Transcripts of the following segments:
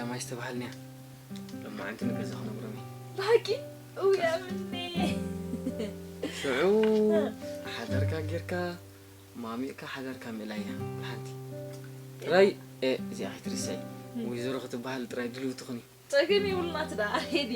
ማይ ዝተባሃልንያ ሎማዓንቲ ንገዛ ክነብሮም እዩ። ብሓቂ? እውይ ኣምኒ። ሽዑ ሓዳርካ ጌርካ ማሚቕካ ሓዳርካ ምእላይ እያ። ብሓንቲ ጥራይ፣ እ፣ እዚኣ ከይትርሳይ። ወይዘሮ ክትበሃል ጥራይ ድልው ትኹኒ። ጸገም የብሉና ትዳ ሄዲ።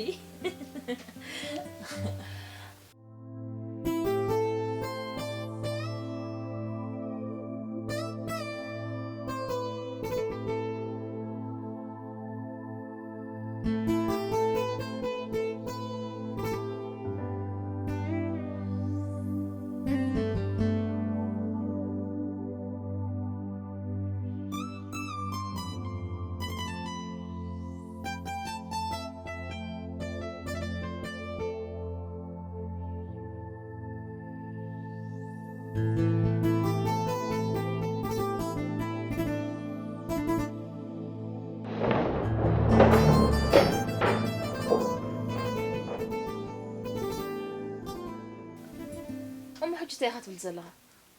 እሞ ሕጂ እንታይ ኢኻ ትብል ዘለኻ?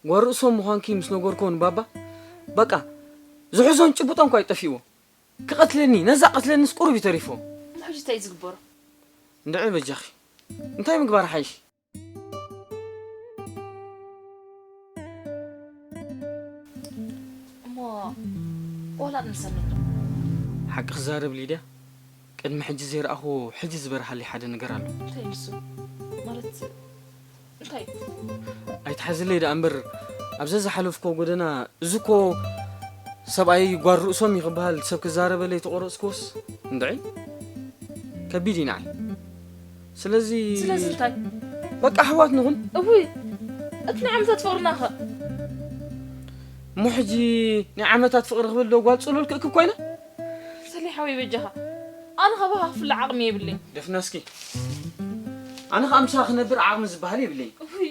ጓል ርእሶም ምዃንኪ ምስ ነገርክዎ ንባባ፣ በቃ ዝሕዞን ጭብጦን እኳ እዩ ጠፊእዎ። ክቐትለኒ፣ ነዛ ቀትለኒስ ቁሩብ እዩ ተሪፎ። እሞ ሕጂ እንታይ እዩ ዝግበሮ? እንድዒ በጃኺ፣ እንታይ ምግባር ሓይሽ? እሞ ዋላ ንሰምዕ። ሓቂ ክዛረብ ሊድያ፣ ቅድሚ ሕጂ ዘይረኣኹዎ ሕጂ ዝበርሃለይ ሓደ ነገር ኣሎ። እንታይ ንሱ? ማለት እንታይ? ኣይትሓዝለይ ደኣ እምበር፣ ኣብ ዘዝሓለፍኮ ጎደና፣ እዚ እኮ ሰብኣይ ጓል ርእሶም እዩ ክበሃል ሰብ ክዛረበለይ ተቆረጽኩዎስ፣ እንድዒ ከቢድ እዩ ንዓይ። ስለዚ ስለዚ እንታይ? በቃ ኣሕዋት ንኹን። እውይ፣ እቲ ናይ ዓመታት ፍቕርና ኸ? እሞ ሕጂ ናይ ዓመታት ፍቕሪ ክብል ዶ ጓል ጽሉል ክእክብ ኮይነ? ሰሌ ሓወይ በጃኻ፣ ኣነ ካባኻ ክፍለ ዓቕሚ የብለይን። ደፍነስኪ፣ ኣነ ኸኣ ምሳኺ ክነብር ዓቕሚ ዝበሃል የብለይን። እውይ።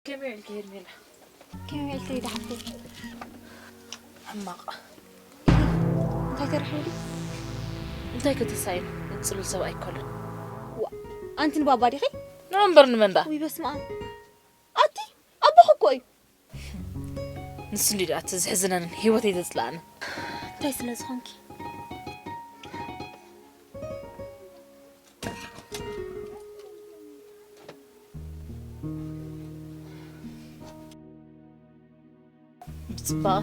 ከመይ ውዒልኪ ሄርሜላ? ከመይ ውዒልኪ ሊዳ ሓፍተይ? ሕማቕ። እንታይ ተረኺቡ ድዩ? እንታይ ከተሳይኑ? ጽሉል ሰብኣይ እኮ ኣሎ። ዋ፣ ኣንቲ ንባባ ዲኺ? ንዑ እምበር ንመን ደኣ? ውይ በስመ ኣብ። ኣቲ ኣቦኺ እኮ እዩ። ንሱ እንዲ ደኣ እቲ ዘሕዝነንን ህይወተይ ዘጽልኣንን። እንታይ ስለ ዝኾንኪ? ብጽባቐ፣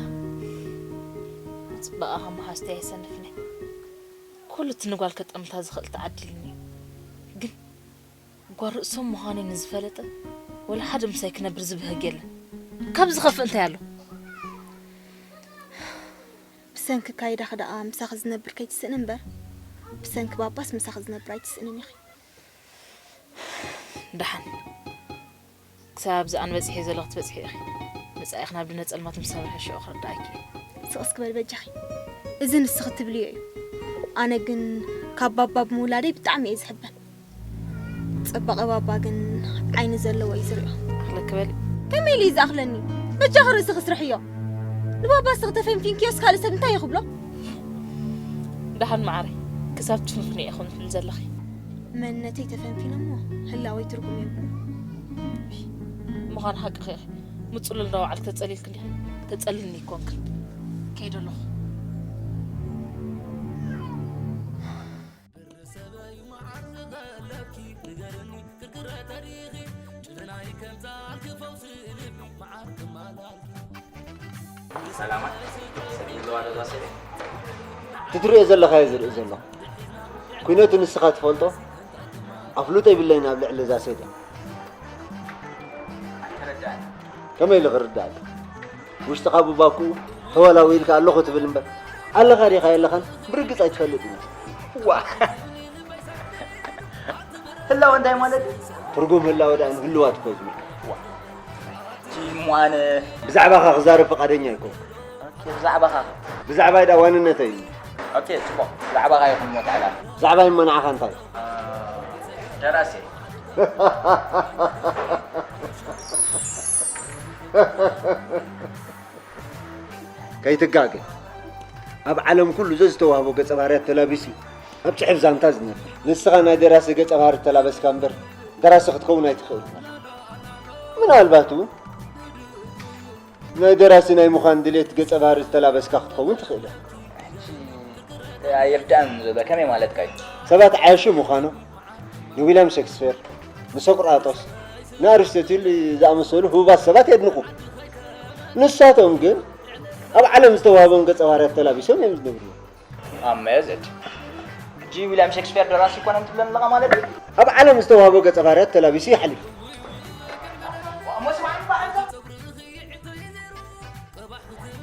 ብጽባቐ ከም መሓዝተይ ኣይሰንፍን እየ። ኩሉ እቲ ንጓል ከጠምታ ዝኽእል ተዓዲሉኒ እዩ። ግን ጓል ርእሶም ምዃነይ ንዝፈለጠ፣ ወላ ሓደ ምሳይ ክነብር ዝብህግ የለን። ካብ ዝኸፍእ እንታይ ኣሎ? ብሰንኪ ካይዳኺ ደኣ ምሳኺ ዝነብር ከይትስእኒ እምበር፣ ብሰንኪ ባባስ ምሳኺ ዝነብር ኣይትስእንን ኢኺ። ደሓን ክሳብ ኣብዚ ኣነ በጺሐ ዘለኹ ክትበጽሒ ኢኺ። መጻኢኺ ናብ ድነ ጸልማት ምስ ኣምርሐ ሽዑ ክርድኣኪ እዩ። ስቕ እስኪ በል በጃኺ። እዚ ንስኺ ትብልዮ እዩ። ኣነ ግን ካብ ባባ ብምውላደይ ብጣዕሚ እየ ዝሕበን። ጽባቐ ባባ ግን ዓይኒ ዘለዎ እዩ ዝሪኦ። ኣኽለኪ በሊ። ከመይ ኢሉ እዩ ዝኣኽለኒ? በጃኺ ርእስኺ ስርሕዮ። ንባባ እስኺ ተፈንፊንክዮስ ካልእ ሰብ እንታይ እዩ ክብሎ? ደሓን መዓረይ፣ ክሳብ ትፍንፍንዮ ኢኺ ትብል ዘለኺ። መንነተይ ተፈንፊነ እሞ ህላወይ ትርጉም የብሉን። ምዃን ሓቅኺ ኢኺ። ምጽሉል ዶ ባዕልኪ ተጸሊልኪ እንዲኺ? ተጸልልኒ ኣይኮንክን። ከይደ ኣለኹ። ሰላማት ሰብኢ ኣለዋ ዶ እዛ ሰበይቲ? እቲ ትርእዮ ዘለኻ እየ ዝርኢ ዘለኹ። ኩነቱ ንስኻ ትፈልጦ፣ ኣፍልጦ የብለይን ኣብ ልዕሊ እዛ ሰበይቲ። ኣይተረድኣኒ። ከመይ ኢሉ ክርድኣካ? ውሽጥኻ ብባኩኡ ተወላዊልካ ኣለኹ ትብል እምበር፣ ኣለኻ ዲኻ የለኻን ብርግጽ ኣይትፈልጥን ኢኻ። ዋ! ህላወ እንታይ ማለት እዩ? ትርጉም ህላወ ደኣ ንህልዋት እኮ እዩ ዝምልከት። ዋ! እቲ እሞ ኣነ ብዛዕባኻ ክዛረብ ፍቓደኛ ኣይኮንኩን። ኦኬ፣ ብዛዕባኻ። ብዛዕባይ ደኣ ዋንነተይ እዩ። ኦኬ፣ ጽቡቕ። ብዛዕባኻ ይኹን እሞ እቲ ዕላማ። ብዛዕባይ እሞ ንዓኻ እንታይ? አ፣ ደራሲ። ከይትጋገ። ኣብ ዓለም ኩሉ ዘዝተዋህቦ ገጸ ባህርያት ተላቢሱ ኣብ ጽሑፍ ዛንታ ዝነብር። ንስኻ ናይ ደራሲ ገጸ ባህሪ ተላበስካ እምበር ደራሲ ክትከውን ኣይትኽእል። ምናልባት እውን ናይ ደራሲ ናይ ምዃን ድሌት ገጸ ባህሪ ዝተላበስካ ክትኸውን ትኽእል ኢኻ። ኣይርዳእን ዘሎ ከመይ ማለትካ እዩ? ሰባት ዓያሹ ምዃኖም፣ ንዊልያም ሸክስፔር፣ ንሶቅራጦስ፣ ንኣሪስቶቲል ዝኣመሰሉ ህቡባት ሰባት የድንቑ። ንሳቶም ግን ኣብ ዓለም ዝተዋህቦም ገጸ ባህርያት ተላቢሶም እዮም ዝነብሩ። ኣመዘድ ሕጂ ዊልያም ሸክስፔር ደራሲ ይኮነን ትብለን ኣለኻ ማለት እዩ? ኣብ ዓለም ዝተዋህቦ ገጸ ባህርያት ተላቢሱ ይሓልፍ።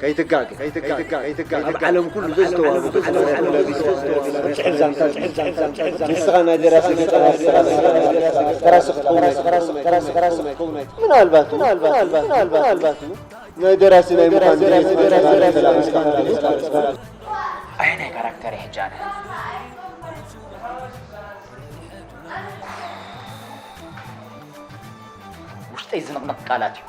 ከይትጋገ ከይትጋገ ከይትጋገ ኣብ ዓለም ኩሉ ዘዝተዋህቡ ገጸ ባህርያት ተላቢሱ ጽሑፍ ዛንታ ጽሑፍ ዛንታ ጽሑፍ ዛንታ ንስኻ ናይ ደራሲ ገጸ ባህርያት ተላቢሱ ደራሲ ክትኸውን ኣይትኽእልን። ምናልባት ምናልባት ምናልባት ናይ ደራሲ ናይ ምዃን ድሌት ገጸ ባህርያት ተላቢስካ ክትህልው ትኽእል። ኣየናይ ካራክተር ሕጂ ኣነ ውሽጠይ ዝንቕንቕ ቃላት እዩ።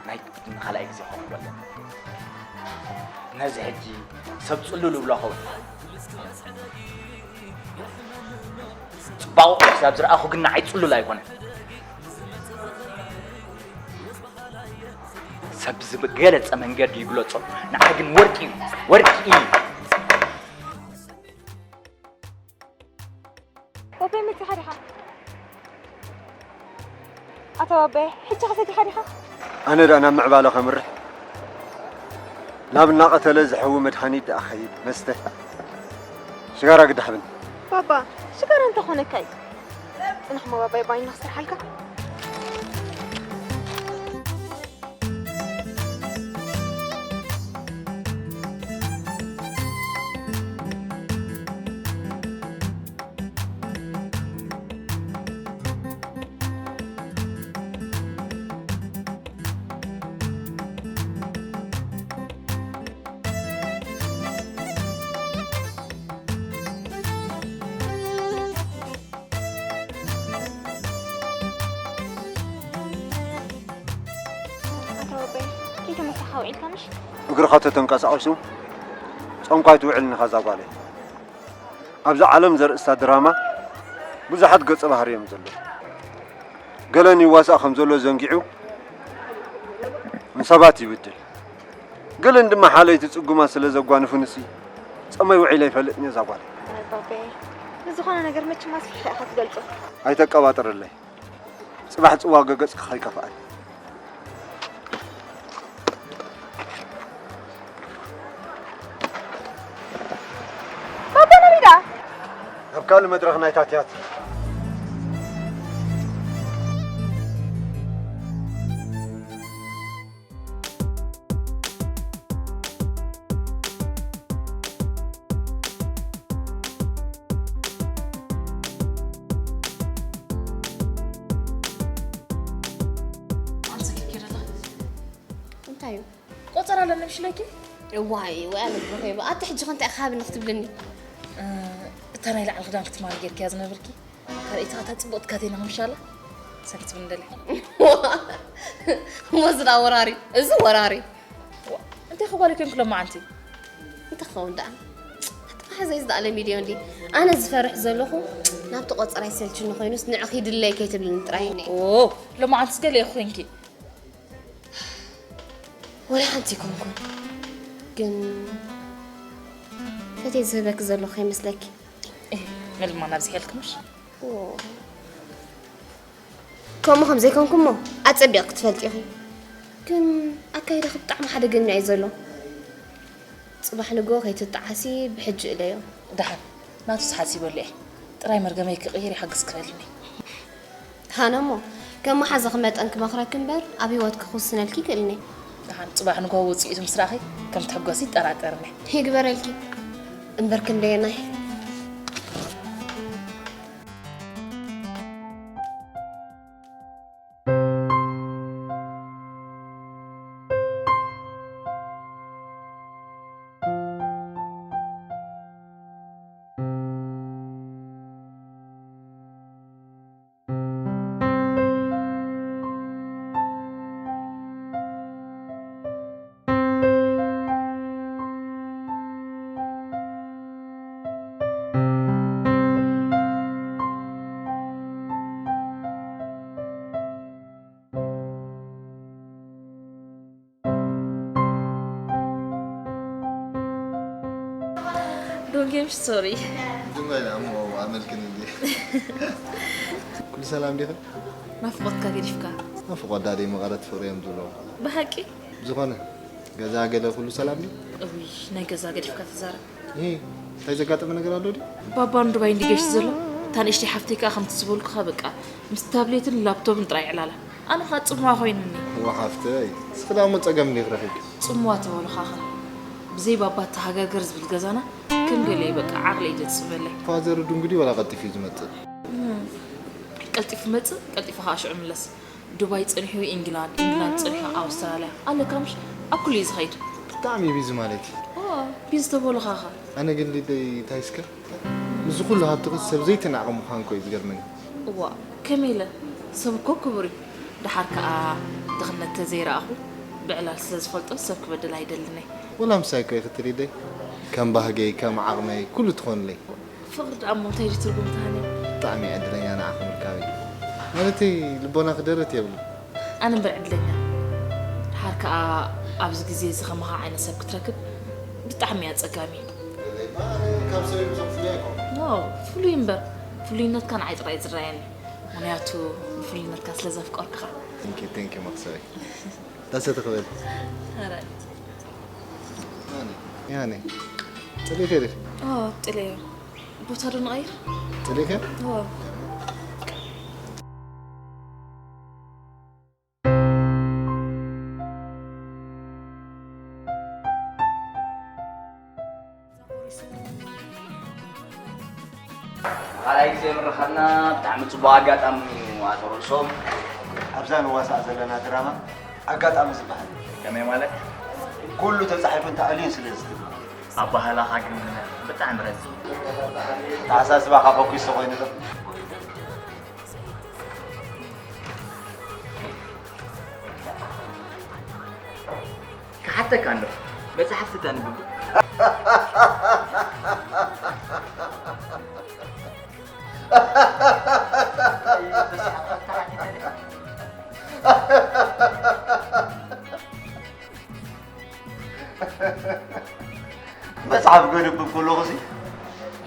ናይ ግድን ካልኣይ ግዜ ክኸፍሎ ኣለኒ። ነዚ ሕጂ ሰብ ጽሉል ይብሎ ኸውን። ጽባቑ ክሳብ ዝረኣኹ ግን ንዓይ ጽሉል ኣይኮነን። ሰብ ብዝገለጸ መንገዲ ይግለጾ፣ ንዓይ ግን ወርቂ እዩ፣ ወርቂ እዩ። ኦፔ መጺኻ ዲኻ? ኣታ ባባየ፣ ሕጂ ከሰቲኻ ዲኻ? ኣነ ደኣ ናብ ምዕባለ ከምርሕ ናብ እናቐተለ ዝሕዊ መድሃኒት ደኣ ኸይድ መስተ ሽጋራ ግዳሕብን ባባ፣ ሽጋራ እንተኾነካ እዩ። ጽናሕ ሞ ባባየ፣ ባይና ክሰርሓልካ። ኣታ ባባየ፣ ከይተመሳኻ ውዒልካ ምሽ? እግርኻ ተተንቀሳቒሱ ጸንኳይ ትውዕል ኢኻ እዛ ጓለይ። ኣብዚ ዓለም ዘርእስታ ድራማ ብዙሓት ገጸ ባህሪ እዮም ዘለዉ። ገለን ይዋሳእ ከም ዘሎ ዘንጊዑ ንሰባት ይብድል። ገለን ድማ ሓለይቲ ጽጉማት ስለ ዘጓንፉንሲ ጸመይ ውዒለ ኣይፈልጥን እየ እዛ ጓለይ። ኣይ ባባየ፣ ንዝኾነ ነገር መቸም ኣስፊሕካ ኢኻ ትገልጾ። ኣይተቀባጥርለይ። ጽባሕ ጽዋገ ገጽኪ ከይከፍኣኒ። ባባ ናበይ ደኣ? ናብ ካልእ መድረኽ ናይታ ትያትር። እንታይ እዩ? ቆጸራ ኣለኒ ምሽ ኢለኪ? እዋይ ወይ ኣነ ብሩኸይ፣ ኣቲ ሕጂ ከ እንታይ ኢኻ ሃብኒ ክትብልኒ? እታ ናይ ላዕሊ ክዳን ክትማል ጌርክያ ዝነበርኪ ካልኣይቲ ኸታ ጽቡቕ ትካተይና ምሻላ ሰብ ክትብል እንደለ። እሞ ዝዳ ወራሪ፣ እዚ ወራሪ። እንታይ ኸጓለ ኮንኩ ሎማዓንቲ? እንታይ ክኸውን ደኣ? ኣቲ መሓዘይ ዝደኣለ ሚልዮን ድዩ? ኣነ ዝፈርሕ ዘለኹ ናብቲ ቆጸራ ይሰልችኒ ኮይኑስ ንዕኺ ድለይ ከይትብልኒ ጥራይ እኔ። ኦ፣ ሎማዓንትስ ገለ ኢኺ ኮንኪ። ወላ ሓንቲ ኣይኮንኩን። ግን ፈትየ ዝህበኪ ዘለኹ ከይመስለኪ። እህ፣ ምልማን ኣብዚሐልኪ ምሽ? ኦ። ከምኡ ከም ዘይኮንኩ እሞ ኣጸቢቕኪ ትፈልጢ ኢኺ። ግን ኣካይዳኺ ብጣዕሚ ሓደገኛ እዩ ዘሎ። ጽባሕ ንግሆ ከይትጠዓሲ ብሕጂ እለዮ። ደሓን፣ ናቱስ ሓሲበሉ እየ። ጥራይ መርገመይ ክቕይር ይሓግዝ ክበልኒ። ኣነ እሞ ከም መሓዛኺ መጠን ክመኽረኪ እምበር ኣብ ህይወትኪ ክውስነልኪ ይክእልኒ። ደሓን ጽባሕ ንግሆ ውጽኢቱ ምስ ረኣኺ ከም ትሕጎሲ ይጠራጠርኒ። ይግበረልኪ እምበር ክንደየናይ። Game sorry. ዝባይ ኣሞ ኣመልክን እንዲ ኩሉ ሰላም ዲኻ? ናፍቆትካ ገዲፍካ። ናፍቆት ዳደይ መቐረት ፍቕሪ እዮም ዝብሎ። ብሓቂ? ዝኾነ ገዛ ገለ ኩሉ ሰላም ድዩ? እውይ ናይ ገዛ ገዲፍካ ትዛረብ። እ እንታይ ዘጋጠመ ነገር ኣሎ ድዩ? ባባን ዱባይ እንዲገሽ ዘሎ እታ ንእሽተይ ሓፍተይ ከዓ ከምቲ ዝበልኩኻ በቃ ምስ ታብሌትን ላፕቶፕን ጥራይ ዕላላ። ኣነ ኸዓ ጽምዋ ኮይኑኒ። እዋ ሓፍተይ፣ እስኺ ደኣ እሞ ጸገም እንዲኺ ረኺብኪ? ጽምዋ ተበሉኻ ኸ ብዘይ ባባ ተሃጋገር ዝብል ገዛና ከም ገለ እዩ በቃ ዓቕለይ ደጽበለይ። ፋዘር ድንጉዲ ወላ ቀልጢፉ እዩ ዝመጽእ? እም፣ ቀልጢፉ መጽእ፣ ቀልጢፉ ኸዓ ሽዑ ምለስ። ዱባይ ጸኒሑ ኢንግላንድ፣ ኢንግላንድ ጸኒሑ ኣውስትራልያ። ኣለካ ምሽ ኣብ ኩሉ እዩ ዝኸይድ። ብጣዕሚ እዩ ቢዚ ማለት እዩ። እዋ፣ ቢዚ ተበሉኻ ኸ? ኣነ ግን ሊደይ እንታይ እስከ ምስዚ ኩሉ ሃብትኺ ሰብ ዘይትናዕቒ ምዃንኮ እዩ ዝገርመኒ። እዋእ ከመይ ኢለ? ሰብ እኮ ክቡር እዩ። ደሓር ከኣ ድኽነት ተዘይረኣኹ ብዕላል ስለ ዝፈልጦ ሰብ ክበድል ኣይደልን እየ። ወላ ምሳይ እኮ ኢኺ ትሪደይ። ከም ባህገይ ከም ዓቕመይ ኩሉ ትኾንለይ። ፍቕሪ ደኣ እሞ እንታይ ድዩ ትርጉም እታ ሃኒያ? ብጣዕሚ እየ ዕድለኛ ንዓኺ ምርካበይ። ማለተይ ልቦናኺ ደረት የብሉን። ኣነ እምበር ዕድለኛ። ደሓር ከኣ ኣብዚ ግዜ እዚ ከማኻ ዓይነት ሰብ ክትረክብ ብጣዕሚ እዩ ኣጸጋሚ። ካብ ሰብ ብዙሕ ፍሉይ ኣይኮንኩን። ዋው ፍሉይ እምበር ፍሉይነትካ ንዓይ ጥራይ እዩ ዝረኣየኒ። ምኽንያቱ ንፍሉይነትካ ስለ ዘፍቀርኩኻ። Thank you thank you መኽሰበይ። ዳሰ ተኽበል። ኣራይ። ያኔ ጽሊት የለሽ? ኣዎ ጥለዮ። ቦታ ዶ ንቐይር? ጽሊት? ኣዎ። ካልኣይ ግዜ ምርኻብና ብጣዕሚ ጽቡቕ ኣጋጣሚ እዩ ኣቶ ርእሶም። ኣብዛ ንዋሳእ ዘለና ድራማ ኣጋጣሚ ዝበሃል እዩ። ከመይ ማለት? ኩሉ ተጻሒፉን ተኣልዩን ስለ ዝትግበር። ኣባህላኻ ግን ብጣዕሚ ረዚን እዩ። ኣተሓሳስባኻ ፈኲስ ተኾይኑ ዶ? ክሓተካ ኣለኹ መጻሕፍቲ ተንብብ። መጽሓፍ ከንብብ ከለኹሲ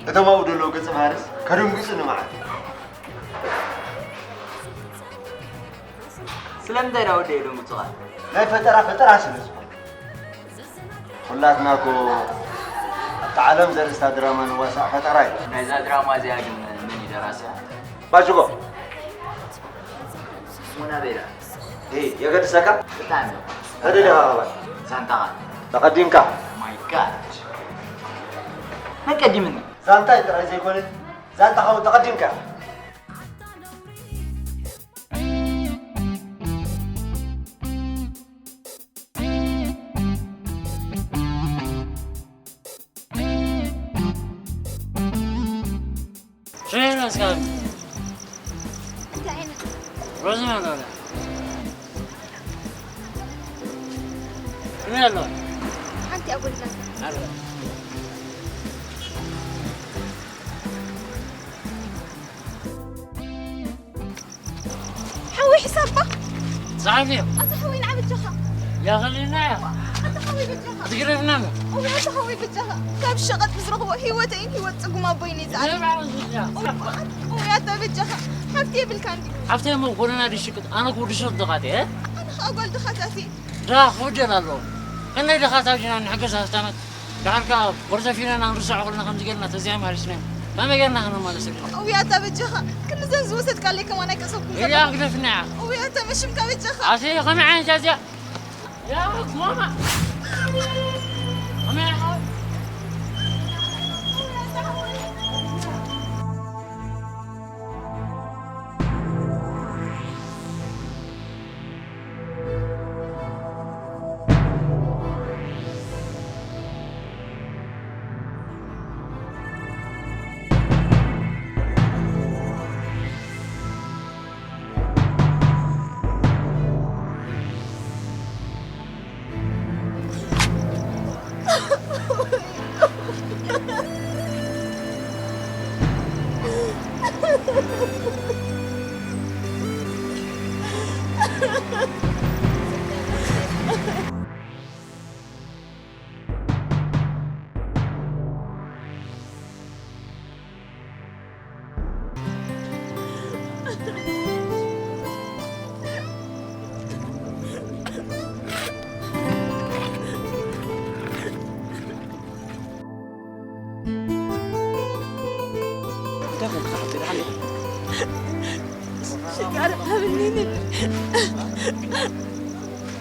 እቶም ኣብኡ ዘለዉ ገጸ ባህርስ ከደንግጹኒ መዓት። ስለምንታይ ዳ ወደይ ደንግጹኻ? ናይ ፈጠራ ፈጠራ ስለ ዝኾነ። ኩላትና እኮ ኣብታ ዓለም ዘርእስታ ድራማ ንዋሳእ ፈጠራ እዩ። ናይዛ ድራማ እዚኣ ግን መን እዩ ደራሲያ? ባጅጎ። ስሙና ቤላ። እይ የገድሰካ? ብጣዕሚ። ሕደ ዲኻ ኣባል? ዛንታኻ። ተቐዲምካ? My God። መን ቀዲምኒ? ዛንታይ ጥራይ ዘይኮነ ዛንታኻ እውን ተቐዲምካ። ሽሬ መስጋቢ እንታይ ዓይነት ሮዝ ነው ሎላ? ምን ያለው? ሓንቲ ኣጎድላታ። ኣረ ሓወይ ሕሳባ። ዝዓብዮ። ኣታ ሓወይ ንዓ በጃኻ። ያኸልና ያ። ኣታ ሓወይ በጃኻ። ትግረፍና ነው። እውይ ኣታ ሓወይ በጃኻ። ካብ ሸቐጥ ብዝረኽቦ ህይወተይን ህይወት ጽጉም ኣቦይን እዩ ዝዓብዮ። እውይ ኣታ በጃኻ። ሓፍቲ የብልካ እንዲ። ሓፍቲ እሞ ጎደና ድሽቅጥ ኣነ ክውድሶት ድኻት እየ። ኣነ ኸኣ ጓል ድኻታት እየ። ድኻ ክብደል ኣለዎ። ከመይ ድኻ ታብጅና ንሕገዝ ሃፍታማት። ደሓር ከኣ ወርዘፊና ኢና ንርስዖ ከለና ከምዚ ጌርና ተዘይኣማሪስናዮ ከመይ ጌርና ከነማልሰልካ? እውይ ኣታ በጃኻ ክንዘን ዝወሰድካለይ ከማን ኣይከሰብኩን ኢላ ዘለኹ። ግደፍና። እውይ ኣታ መሽምካ በጃኻ። ኣቲ ከመይ ዓይነት እያ እዚኣ? ያ ማማ። ከመይ ዓይነት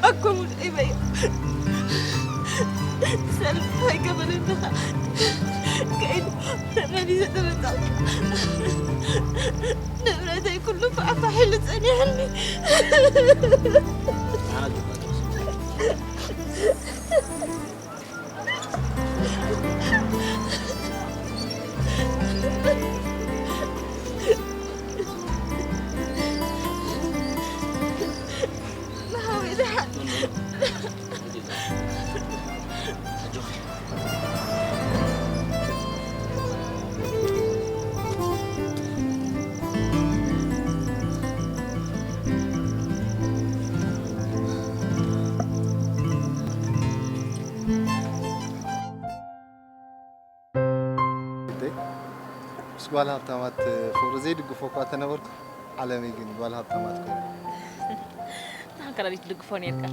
ኣኮ ሙሉ ኢበዮ ሰልፍ ኣይገበረልኻ ከኢሉ ተመሊሰ ተመጣ ንብረተይ ኩሉ ፋዕፋሕ ኢሉ ጸኒሕኒ። ግደይ፣ ምስ ጓል ሃብታማት ፍቕሪ ዘይድግፎ እኳ ተነበርኩ፣ ዓለመይ ግን ጓል ሃብታማት ኮይና። ንሓንከላ ድዩ ትድግፎ ነይርካ?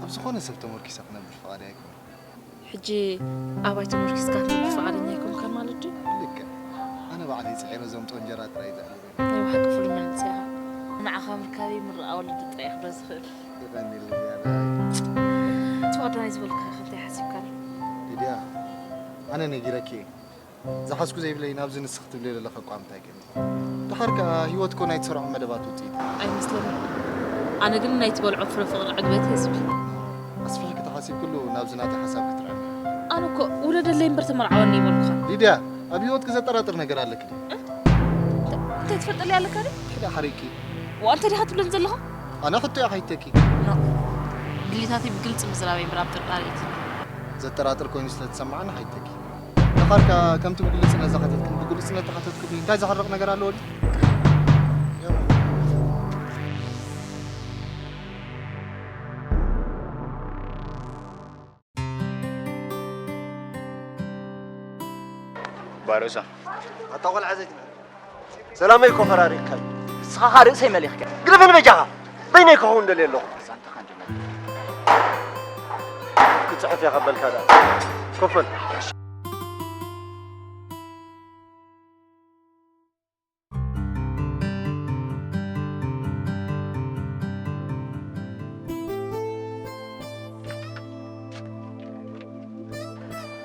ኣብ ዝኾነ ሰብ ተመርኪሰ ክነብር ፍቓደይ ኣይኮነን። ሕጂ ኣባይ ተመርኪስካ ክትነብር ፍቓደኛ ኣይኮንካን ማለት ድዩ? ልክዕ። ኣነ ባዕለይ ጽዒረ ዘምጾ እንጀራ ጥራይ እዩ ዘዕልበኒ። ናይ ብሓቂ ፍሉይ መንእሰይ ኢኻ። ንዓኻ ምርካበይ ምርኣ ወለዲ ጥራይ እዩ ክብሎ ዝኽእል። የቐንየለይ ዝያዳ። እቲ ዋዶ ናይ ዝበልካ ከ እንታይ ሓሲብካሉ? ሊድያ፣ ኣነ ነጊረኪ እየ። ዝሓዝኩ ዘይብለይ ናብዚ ንስኺ ትብልዮ ዘለኺ እኳ እንታይ ገለ። ደሓር ከኣ ህይወት እኮ ናይ ትሰርዖም መደባት ውጽኢት እዩ። ኣይመስለንን። ኣነ ግን ናይ ትበልዖ ፍረ ፍቕሪ ዕግበት እየ ዝብል። ኣስፊሕኪ ተሓሲብክሉ ናብዚ ናተይ ሓሳብ ክትርዕም። ኣነ እኮ ውለደለይ እምበር ተመርዓወኒ ኣይበልኩኻን። ሊድያ፣ ኣብ ህይወትኪ ዘጠራጥር ነገር ኣለኪ ድዩ? እንታይ ትፈልጠለይ ኣለካ ድዩ? እንታይ ደኣ ሓሪቅኪ? ዋእ፣ እንታይ ዲኻ ትብለኒ ዘለኻ? ኣነ ሕቶ እየ ሓቲተኪ። ኖእ። ድሌታተይ ብግልጺ ምዝራበይ እምበር ኣብ ጥርጣረ ኣይትህልዊ። ዘጠራጥር ኮይኑ ስለ ዝሰማዓኒ ሓቲተኪ። ደሓር ከኣ ከምቲ ብግልጽነት ዝሓተትክኒ ብግልጽነት ተሓተትክሉ እንታይ ዘሕርቕ ነገር ኣለዎ ድዩ? ባሮሳ። ኣታ ቆልዓ ዘይትበል። ሰላመይ እኮ ፈራሪቕካዮ። ንስኻ ኸኣ ርእሰይ መሊኽካ። ግደፈኒ በጃኻ። በይነይ ክኸውን ደልየ ኣለኹ። ኣንታ ኻንዲ መ- ክጽሕፍ እየ ከበልካ ደኣ። ኮፍ በል።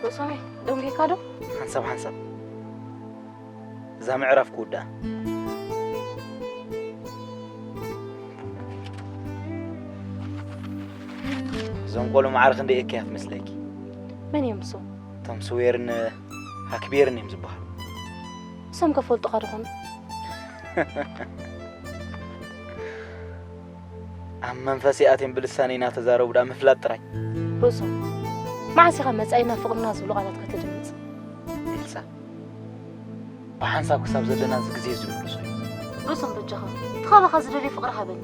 ርእሶመይ፣ ደንጒኻ ዶ? ሓንሳብ ሓንሳብ። እዛ ምዕራፍ ክውድኣ። እዞም ቆልዑ ማዕረ ክንደይ እከያት መስለኪ? መን እዮም እሶም? እቶም ስዌርን ሃክቤርን እዮም ዝበሃሉ። እሶም ከፈልጡኻ ዶ ኾኑ? ኣብ መንፈሰይ ኣትዮም ብልሳነይ እናተዛረቡ ደኣ ምፍላጥ ጥራይ። ርእሶም፣ መዓስ ኢኻ መጻኢና ፍቕርና ዝብሉ ቃላት ከተድምጽ? ኤልሳ፣ ብሓንሳብ ክሳብ ዘለና እዚ ግዜ ዝምልሶ እዩ። ርእሶም በጃኻ፣ እቲ ካባኻ ዝደልዮ ፍቕሪ ሃበኒ።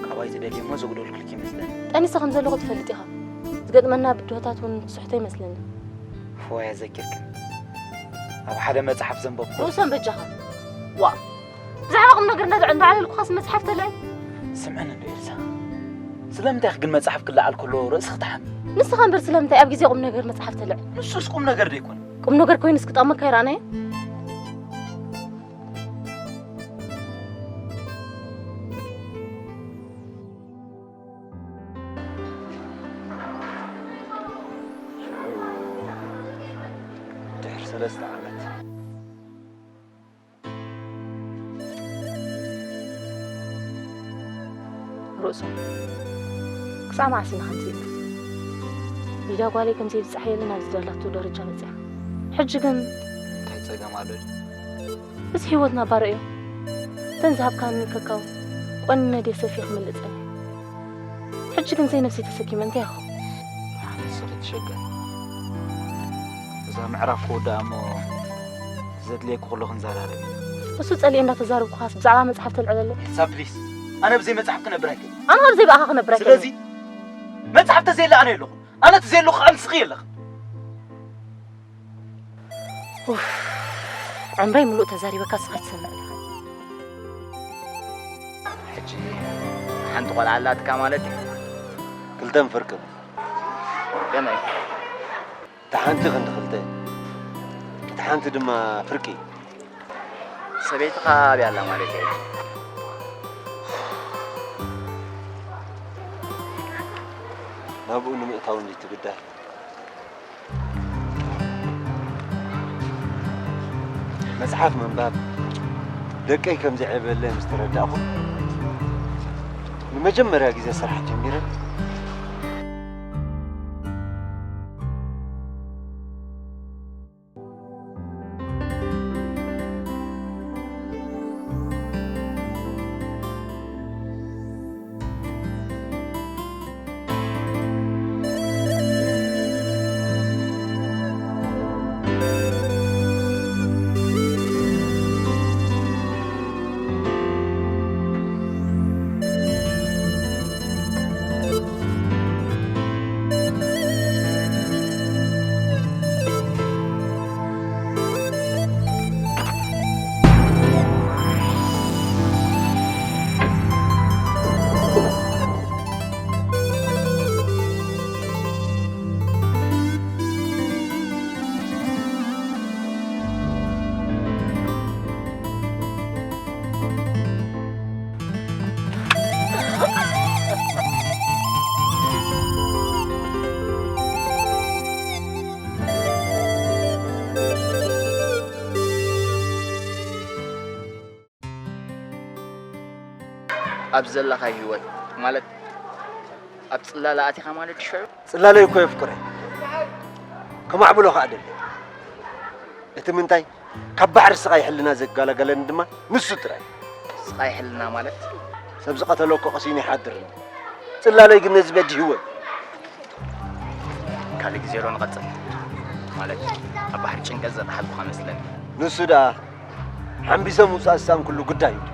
ካባይ ትደልዮ እሞ ዘጉደልኩልኪ ይመስለኒ። ጠኒሰ ከም ዘለኹ ትፈልጥ ኢኻ። ዝገጥመና ብድሆታት እውን ትስሕቶ ይመስለኒ። እፎይ ኣዘኪርክን። ኣብ ሓደ መጽሓፍ ዘንበብኩ። ርእሶም በጃኻ። ዋእ! ብዛዕባ ቁም ነገር እንዳተዕ-፣ እንዳዕለልኩኻስ መጽሓፍ ተልዕል? ስምዕኒ እንዶ ኤልሳ። ስለምንታይ ኢኺ ግን መጽሓፍ ክለዓል ከሎ ርእስኺ ትሓሚ? ንስኻ እምበር ስለምንታይ ኣብ ግዜ ቁም ነገር መጽሓፍ ተልዕል? ንሱስ ቁም ነገር ዶ ኣይኮነን? ቁም ነገር ኮይኑስ ክጠቕመካ ይረኣናዮ? ሽዑ ድሕሪ ሰለስተ ዓመት። ርእሶም፣ ክሳዕ መዓስ ኢና ከምዚ ኢልና? ሊዳ ጓለይ ከምዚ ኢሉ ጸሓየልና ኣብዚ ደላቶ ደረጃ በጺሓ። ሕጂ ግን እንታይ ጸገም ኣሎ ድዩ? እዚ ህይወትና ባርዕ እዩ። እተን ዝሃብካኒ ከካው ቆኒነ ድየ ሰፍየ ክምልእ ጸኒሐ። ሕጂ ግን ዘይነብሰይ ተሰኪመ እንታይ ይኸውን? ንስኺ ትሸገሪ። እዛ ምዕራፍ ክውዳእ እሞ ዘድልየኪ ኩሉ ክንዘራረብ ኢና። እሱ ጸሊኤ እንዳተዛረብኩኻስ ብዛዕባ መጽሓፍ ተልዕለለይ? ኤልሳ ፕሊስ፣ ኣነ ብዘይ መጽሓፍ ክነብር ኣይክእልን። ኣነ ካብ ዘይ ብኣኻ ክነብር ኣይክእልን። ስለዚ መጽሓፍ ተዘየለ ኣነ የለኹን። ኣነ ተዘየለኹ ከዓ ንስኺ የለኽን። ኡፍ፣ ዕምረይ ምሉእ ተዛሪበካ ንስኻ ኣይትሰምዕን ኢኻ። ሕጂ ሓንቲ ቆልዓ ኣላትካ ማለት እዩ? ክልተን ፍርቅን። ከመይ? እታ ሓንቲ ክንዲ ክልተ፣ እታ ሓንቲ ድማ ፍርቂ። ሰበይትኻ ኣበይ ኣላ ማለት እዩ? ናብኡ ንምእታው እንዲ ትግዳይ። መጽሓፍ ምንባብ ደቀይ ከም ዘዕበለ ምስ ተረዳእኩ፣ ንመጀመርያ ግዜ ስራሕ ጀሚረ። ኣብ ዘለኻዮ ህይወት፣ ማለት ኣብ ጽላለ ኣቲኻ ማለት ድዩ ሽዑ? ጽላለይ እኮ የፍቅሮ እየ። ከማዕብሎ ከኣ ደሊ። እቲ ምንታይ፣ ካብ ባሕሪ ስቓይ ሕልና ዘጋላገለኒ ድማ ንሱ ጥራይ። ስቓይ ሕልና ማለት? ሰብ ዝቐተሎ እኮ ቀሲኑ ይሓድር። ጽላለይ ግን ነዚ በዲህዎ እዩ። ካልእ ግዜ ዶ ንቐጽል? ማለት ኣብ ባሕሪ ጭንቀት ዘጥሓልኩኻ መስለኒ። ንሱ ደኣ ሓምቢሰ ምውጻእ ዝሰኣንኩሉ ጉዳይ እዩ።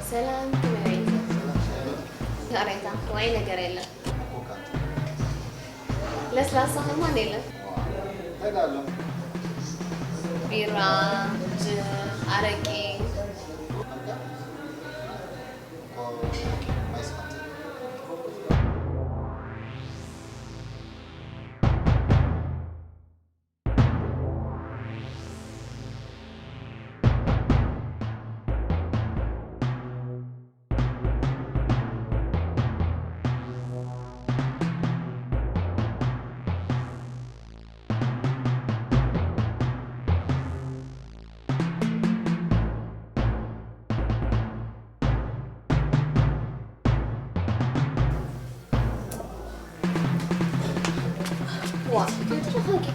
ሰላም፣ ከመይ ውዒልካ? ይቕሬታ፣ ዋይ ነገር የለን። ለስላሳ ከማን የለን። እንታይ ደኣ ኣሎ? ቢራ፣ ጅን፣ ኣረቂ። ዋ፣ እንታይ ትብሊ ኾንኪ?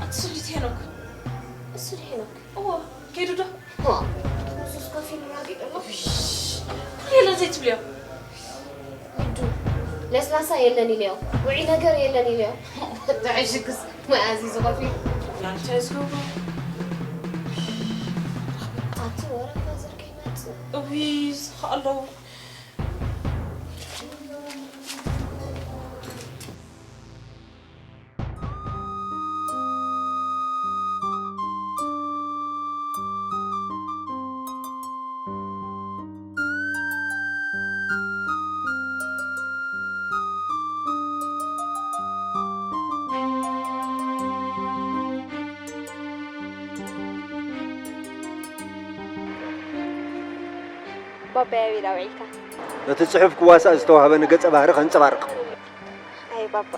ኣቲ ስድሪት ሄኖክ። እሱ ዶ ሄኖክ? እዋ፣ ከይዱ ዶ? ዋ፣ ንሱስ ኮፍ ኢሉ ራጊዱ ኣሎ። እሽ፣ ኩሉ የለን ዘይትብልዮ። ግዱ፣ ለስላሳ የለን ኢለዮ። ውዒ ነገር የለን ኢለዮ። ተዕሽግስ፣ ማይ ኣዚዙ ኮፍ ኢሉ። ላንቻ ይዝገብሮ። ኣቲ ወረ ፋዘር ከይመጽእ። እዊ፣ ዝኸኣሎ። ባባይ ኣበይ ውዒልካ? ነቲ ጽሑፍ ክዋሳእ ዝተዋህበኒ ገጸ ባህሪ ከንጸባርቕ። ኣይ ባባ።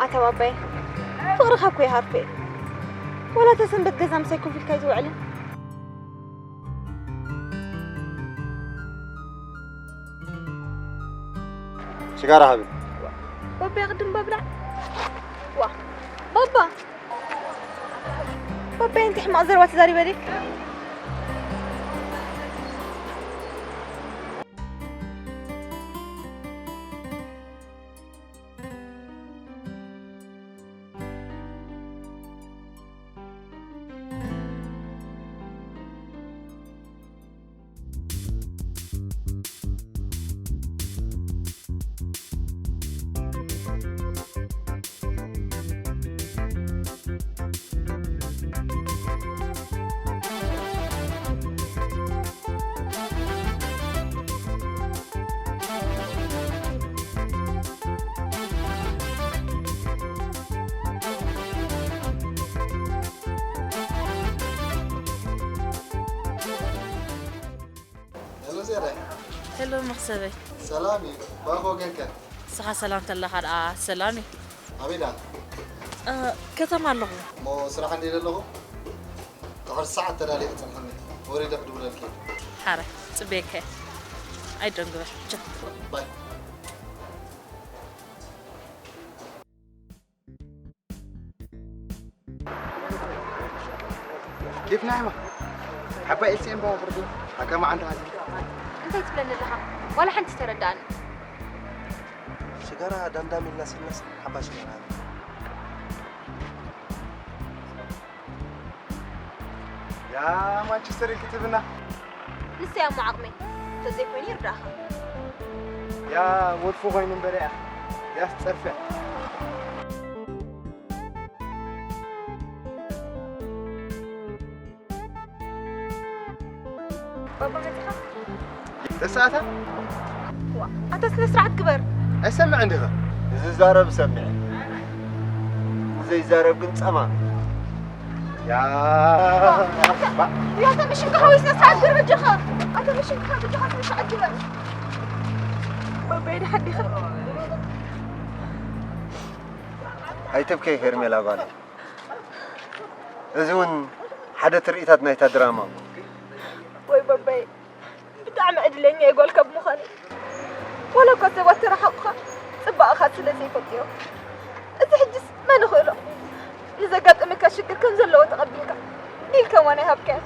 ኣታ ባባይ፣ ፍቕርኻ እኮ ይሃርፍ እየ። ወላ ተሰንበት ገዛ ምሳይ ኮፍ ኢልካ ኣይትውዕልን። ሽጋራ ሃቢ። ባባ ቅድም ባብላ። ዋ ባባ፣ ባባ፣ እንታይ ሕማቕ ዘረባ ተዛሪበ ድየ? ሄሎ ዜናይ። ሄሎ መኽሰበይ። ሰላም እዩ። ባኽ ወገንከ? ንስኻ ሰላም ተለኻ ደኣ ሰላም እዩ። ኣበይ ደኣ? እ፣ ከተማ ኣለኹ። እሞ ስራሕ እንድየ ዘለኹ? ድሕሪ ሰዓት ተዳልየ ክጸንሐኒ። ወሪደ ክድውለልኪ። ሓረ፣ ጽበየካ እየ። ኣይደንግበ። ቻው። ባይ። كيف نعمة؟ حبا إلسي إن بابا برضو. حكا ما عندها. እንታይ ትብለኒ ኣለኻ? ዋላ ሓንቲ ተረዳእኒ። ሽጋራ ዳምዳም ኢልና ሲልናስ ሓባ ሽጋራ። ያ ማንቸስተር ኢልኪ ትብና። ንሰይ እሞ ዓቕመይ እንተዘይኮይኑ ይርዳእኻ። ያ ወልፉ ኮይኑ እምበር እያ። ያ ትጸርፍያ። ባባ መጺኻ? ተሳእታ? ዋ፣ ኣታ ስነ ስርዓት ግበር። ኣይሰምዕን ዲኻ? ዝዛረብ ሰምዐ። ዘይዛረብ ግን ጸማም። ያ። ያ፣ ኣታ መሽንካ ሓወይ ስነ ስርዓት ግበር በጃኻ። ኣታ መሽንካ በጃኻ ስነ ስርዓት ግበር። ባባይ ድሓን ዲኻ? ኣይትብከይ ሄርሜላ ጓለይ። እዚ እውን ሓደ ትርኢታት ናይታ ድራማ እኮ። ወይ ባባይ፣ ብጣዕሚ ዕድለኛ እየ ጓልካ ብምዃነይ። ዋላ እኳ ሰባት ተረሓቑኻ፣ ጽባቐኻ ስለ ዘይፈልጥዮ። እዚ ሕጅስ መን ይኽእሎ? ንዘጋጠመካ ሽግር ከም ዘለዎ ተቐቢልካ፣ ዲል ከማን ኣይሃብካዮ።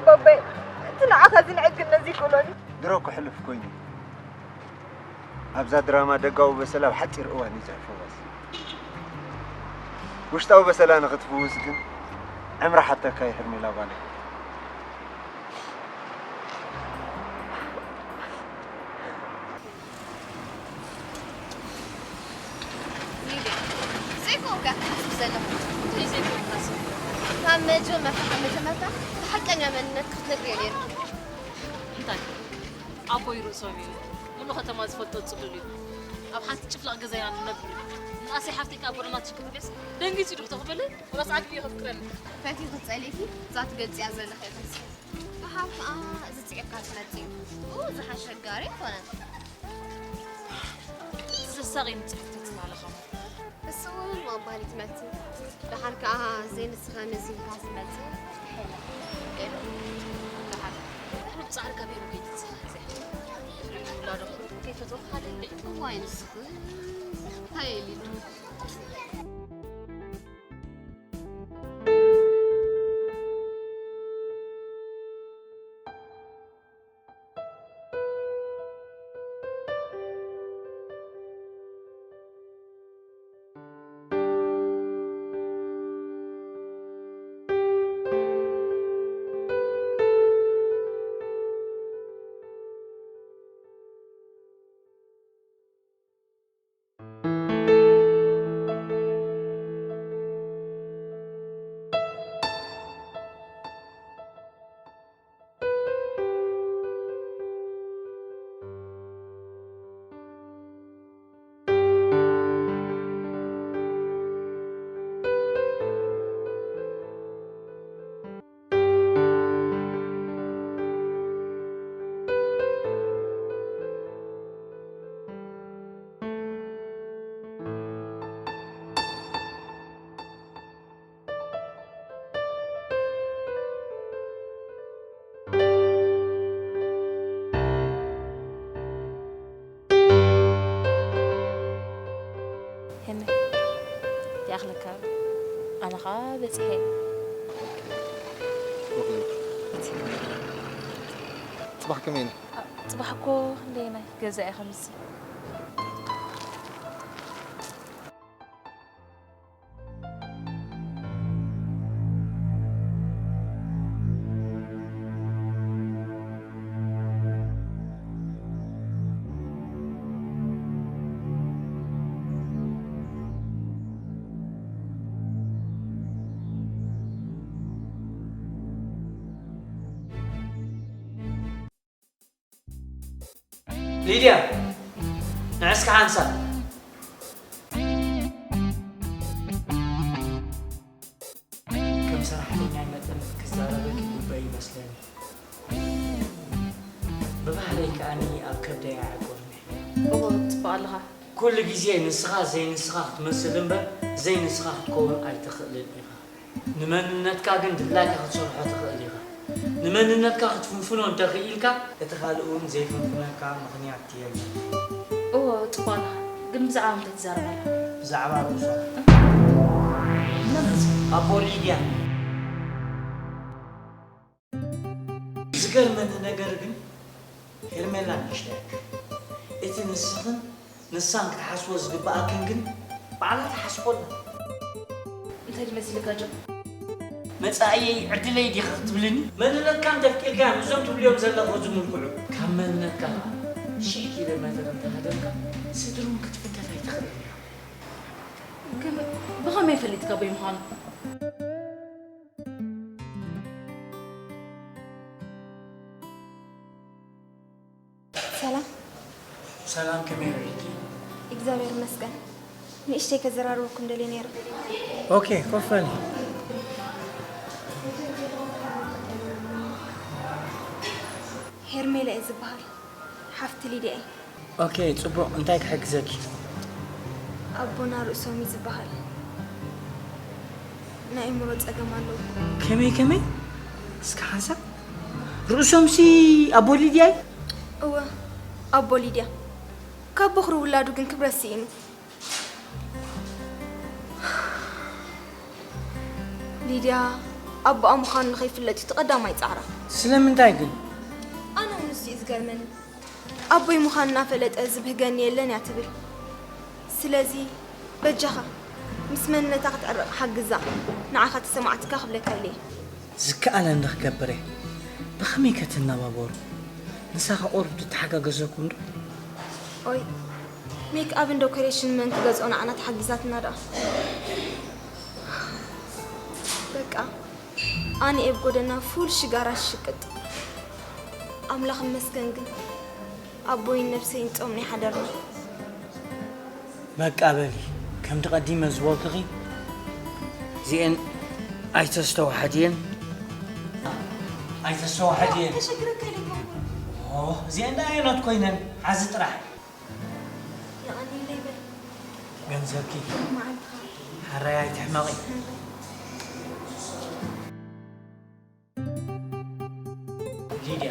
ባባይ፣ እቲ ንዓኻ ዝንዕድ ግን ነዚ ይክእሎን እዩ። ድሮ እኮ ሕሉፍ ኮይኑ። ኣብዛ ድራማ ደጋዊ በሰላ ኣብ ሓጺር እዋን እዩ ዘሕፍወስ። ውሽጣዊ በሰላ ንኽትፍውስ ግን ዕምሪ ሓተካ እዩ ሄርሜላ ጓለይ። ሊድያ፣ ዘይኮንካ ክትሓስብ ዘለኻ። እንታይ ዘይኮንካስ? ካብ መጀመርታ፣ ካብ መጀመርታ እቲ ሓቀኛ መንነትካ ክትነግርዮ ነይርካ። እንታይ? ኣቦይ ርእሶም እዩ። ሙሉ ከተማ ዝፈልጦ ጽሉል እዩ። ኣብ ሓንቲ ጭፍላቕ ገዛ ኢና ንነብር። ንኣሰይ ሓፍተይ ከኣ ጎደና ትሽቅጥ ድያስ? ደንጊጹ ዶ ክተኽበለይ? ወላስ ዓቢ እዩ ከፍቅረኒ? ፈቲኺ ጸሊእኪ እዛ ትገልጽያ ዘለኺ እያ ትመስል። ብሓፍ ከኣ እዚ ጽዒርካ ትመጽእ እዩ። ኡ፣ እዚ ሓሸጋሪ ኣይኮነን። ዘሳቒ ምጽሓፍ ተጽናለኻ። እሱ እውን መቕባሊ ትመጽእ። ደሓር ከኣ ዘይንስኻ መዚንካ ትመጽእ። ደሓር። ድሕሪ ብጻዕርካ ብሄሩ ከይትንስኻ እዚኣ። ድሕሪ ውላዶ ከይፈተውካ ሓደ እንድዒ። እዋይ ንስኺ። ሃየ ሊዱ። ይኣኽለካ። ኣነ ኸኣ በጺሐ። ጽባሕ ከመይ ኢለ? ጽባሕ እኮ ክንደየናይ ገዛ እየ ከምዚ። ሊድያ፣ ንዕስኪ ሓንሳብ። ከም ሰራሕተኛይ መጠን ክዛረበኪ ግቡእ ይመስለኒ። ብባህለይ ከኣኒ ኣብ ከብደይ ኣየዕቁርን'የ። እወ፣ ጽቡቕ ኣለኻ። ኩሉ ግዜ ንስኻ ዘይንስኻ ክትመስል እምበር፣ ዘይንስኻ ክትከውን ኣይትኽእልን ኢኻ። ንመንነትካ ግን ድላይካ ክትሰርሖ ትኽእል ኢኻ። ንመንነትካ ክትፍንፍኖ እንተኽኢልካ፣ እቲ ካልእ እውን ዘይፍንፍነካ ምኽንያት የለን። እወ፣ ጽቡቕ ኣለኻ። ግን ብዛዕባ ምንታይ ትዛረብ ኣለኻ? ብዛዕባ ርእሶም። መን ርእሶም? ኣቦ ሊድያ። ዝገርመኒ ነገር ግን፣ ሄርሜላ ንእሽቶ እያ። እቲ ንስኽን ንሳን ክትሓስቦ ዝግብኣክን ግን ባዕላ ትሓስቦ ኣላ። እንታይ ትመስል ጋጆ? መጻኢየይ ዕድለይ ዲኻ ክትብልኒ? መንነትካ እንተፍቂርካ እዞም ትብልዮም ዘለኹ ዝምልክዑ። ካብ መንነትካ ሽሕ ኪሎ ሜትር እንተሃደምካ፣ ስድርም ክትፍንተት ኣይትኽእልን ኢኻ። ከመ-፣ ብኸመይ ፈሊጥካ ኣቦይ ምዃኑ? ሰላም። ሰላም፣ ከመይ ውዒልኪ? እግዚኣብሔር ይመስገን። ንእሽተይ ከዘራርበኩም ደልየ ነይረ። ኦኬ፣ ኮፍ በሊ። ሄርሜላ እየ ዝበሃል። ሓፍቲ ሊድያ እየ። ኦኬ፣ ጽቡቕ። እንታይ ክሕግዘኪ? ኣቦና ርእሶም እዩ ዝበሃል። ናይ ኣእምሮ ጸገም ኣለዎ። ከመይ፣ ከመይ? እስኪ ሓንሳብ። ርእሶምሲ ኣቦ ሊድያ እዩ? እወ፣ ኣቦ ሊድያ። ካብ በኹሪ ውላዱ ግን ክብረት ስኢኑ። ሊድያ ኣቦኣ ምዃኑ ንኸይፍለጥ እዩ እቲ ቀዳማይ ጻዕራ። ስለምንታይ ግን? ኣነ እውን ንሱ እዩ ዝገርመኒ። ኣቦይ ምዃኑ እናፈለጠ ዝብህገኒ የለን እያ ትብል። ስለዚ በጃኻ ምስ መንነታ ክትዕረቕ ሓግዛ፣ ንዓኻ ተሰማዕትካ ክብለካ ኢለ እየ። ዝከኣለኒ ክገብር እየ። ብኸመይ ከ ትነባበሩ? ንሳ ከ ቁሩብ ትተሓጋገዘኩም ዶ? ኦይ፣ ሜክኣፕን ዶኮሬሽን መን ክገዝኦ ንዓና ተሓጊዛትና ደኣ። በቃ፣ ኣነ እየ ኣብ ጎደና ፉል ሽጋራ ሽቅጥ። ኣምላኽ ይመስገን ግን፣ ኣቦይን ነብሰይን ጾም ናይ ሓደርና። በቃ በሊ፣ ከምቲ ቀዲመ ዝበልኩኺ፣ እዚኤን ኣይተስተውሓድየን። ኣይተስተውሓድየን። ተሸግረካ ኢለ እኮ። ኦ፣ እዚኤን ደኣ ኣየኖት ኮይነን? ሓዚ ጥራሕ። የቐንየለይ በል። ገንዘብኪ። መዓልትኻ። ሓራይ ኣይትሕመቒ። ሊድያ፣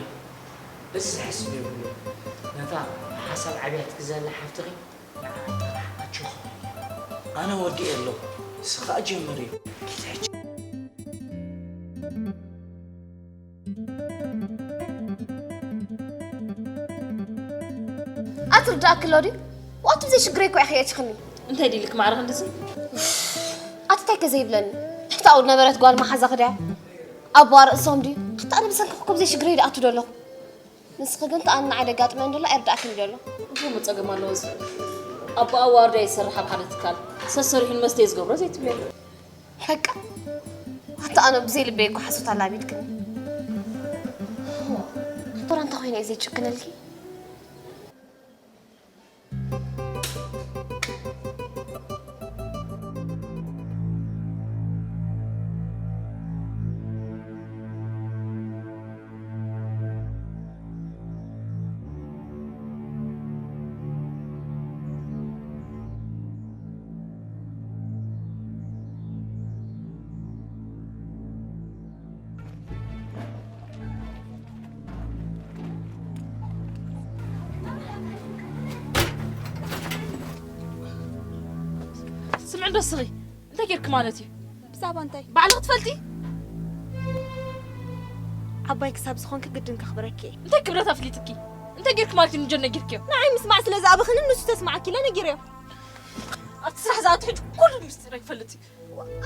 እዚ ዝሕስብ የብሉን። ነታ ሓሳብ ዓብያ ትግዘላ ሓፍትኺ ንዓ ጥራሕ ኣጆኺ በልያ። ኣነ ወዲኤ ኣለኹ፣ ንስኺ ኸኣ ጀምሪ። ኪድ ሕጂ። ኣትርዳእኪ ኣሎ ድዩ? ዋቱ ብዘይ ሽግረይ እኮ ኢኺ የእቲኽኒ። እንታይ ድልክ ማዕረ ክንድዚ? ኣቲ እንታይ ከ ዘይብለኒ? ትሕቲ ኣብኡ ነበረት ጓል መሓዛኺ ድያ? ኣቦኣ ርእሶም ድዩ? ሓታ ኣነ ብሰንክኺ እኮ ብዘይ ሽግረይ ድኣቱ ዶ ኣለኹ? ንስኺ ግን ተኣን ንዓይ ደጋጥመኒ ዘሎ ኣይርድኣክን ዘሎ። እንታይ እሞ ጸገም ኣለዎ እዚ? ኣቦኣ ዋርድያ ይሰርሕ ኣብ ሓደ ትካል። ሰሰሪሑ ንመስተ እዩ ዝገብሮ ዘይትብልዮ። በቃ። ኣታ ኣነ ብዘይ ልበይ እኮ ሓሶት ኣላቢድክኒ። እሞ፣ ሕቶራ እንተ ኮይነ እየ ዘይጭክነልኪ? ስምዒ ዶ ስኺ? እንታይ ጌርኪ ማለት እዩ? ብዛዕባ እንታይ? ባዕልኺ ትፈልጢ? ዓባይ ክሳብ ዝኾንኪ ግድን ከኽብረኪ እየ። እንታይ ክብረት ኣፍሊጥኪ? እንታይ ጌርኪ ማለት እዩ ንጆን ነጊርክዮ? ንዓይ ምስማዕ ስለ ዝኣበኽንን ንሱ ተስማዓኪ ኢለ ነጊረዮ። ኣብቲ ስራሕ ዝኣቱ ሕጂ ኩሉ ምስጢር ይፈልጥ እዩ።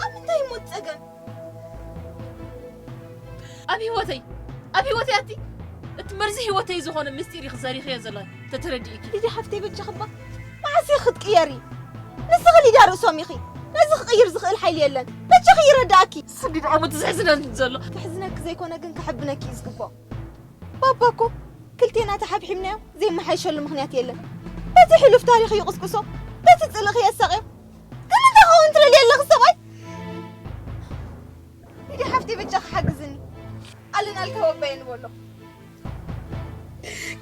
ኣብ ምንታይ እሞ ጸገም? ኣብ ህይወተይ፣ ኣብ ህይወተይ ኣቲ እቲ መርዚ ህይወተይ ዝኾነ ምስጢር ኢኺ ዘሪኽዮ ዘለኺ ተተረዲእኪ። ሊድያ ሓፍተይ በጃኺ እባ መዓስ ኢኺ ክትቅየሪ? ንስኺ ሊድያ ርእሶም ኢኺ። ነዚ ክቕይር ዝኽእል ሓይሊ የለን። በጃኺ ይረዳእኪ። ስዲ ደኣ እቲ ዘሕዝነኒ ዘሎ። ከሕዝነኪ ዘይኮነ ግን ከሐብነኪ እዩ ዝግባእ። ባባ እኮ ክልቴና ተሓብሒብናዮ ዘይመሓየሸሉ ምኽንያት የለን። በቲ ሕሉፍ ታሪኽ ይቕስቅሶ፣ በቲ ጽልኢ የሳቕዮ። ግን እንታይ ክኸውን ትደልይ ኣለኺ ሰብኣይ? ሊድያ ሓፍተይ በጃኺ ሓግዝኒ። ኣለናልካ ወባየ ንበሎ።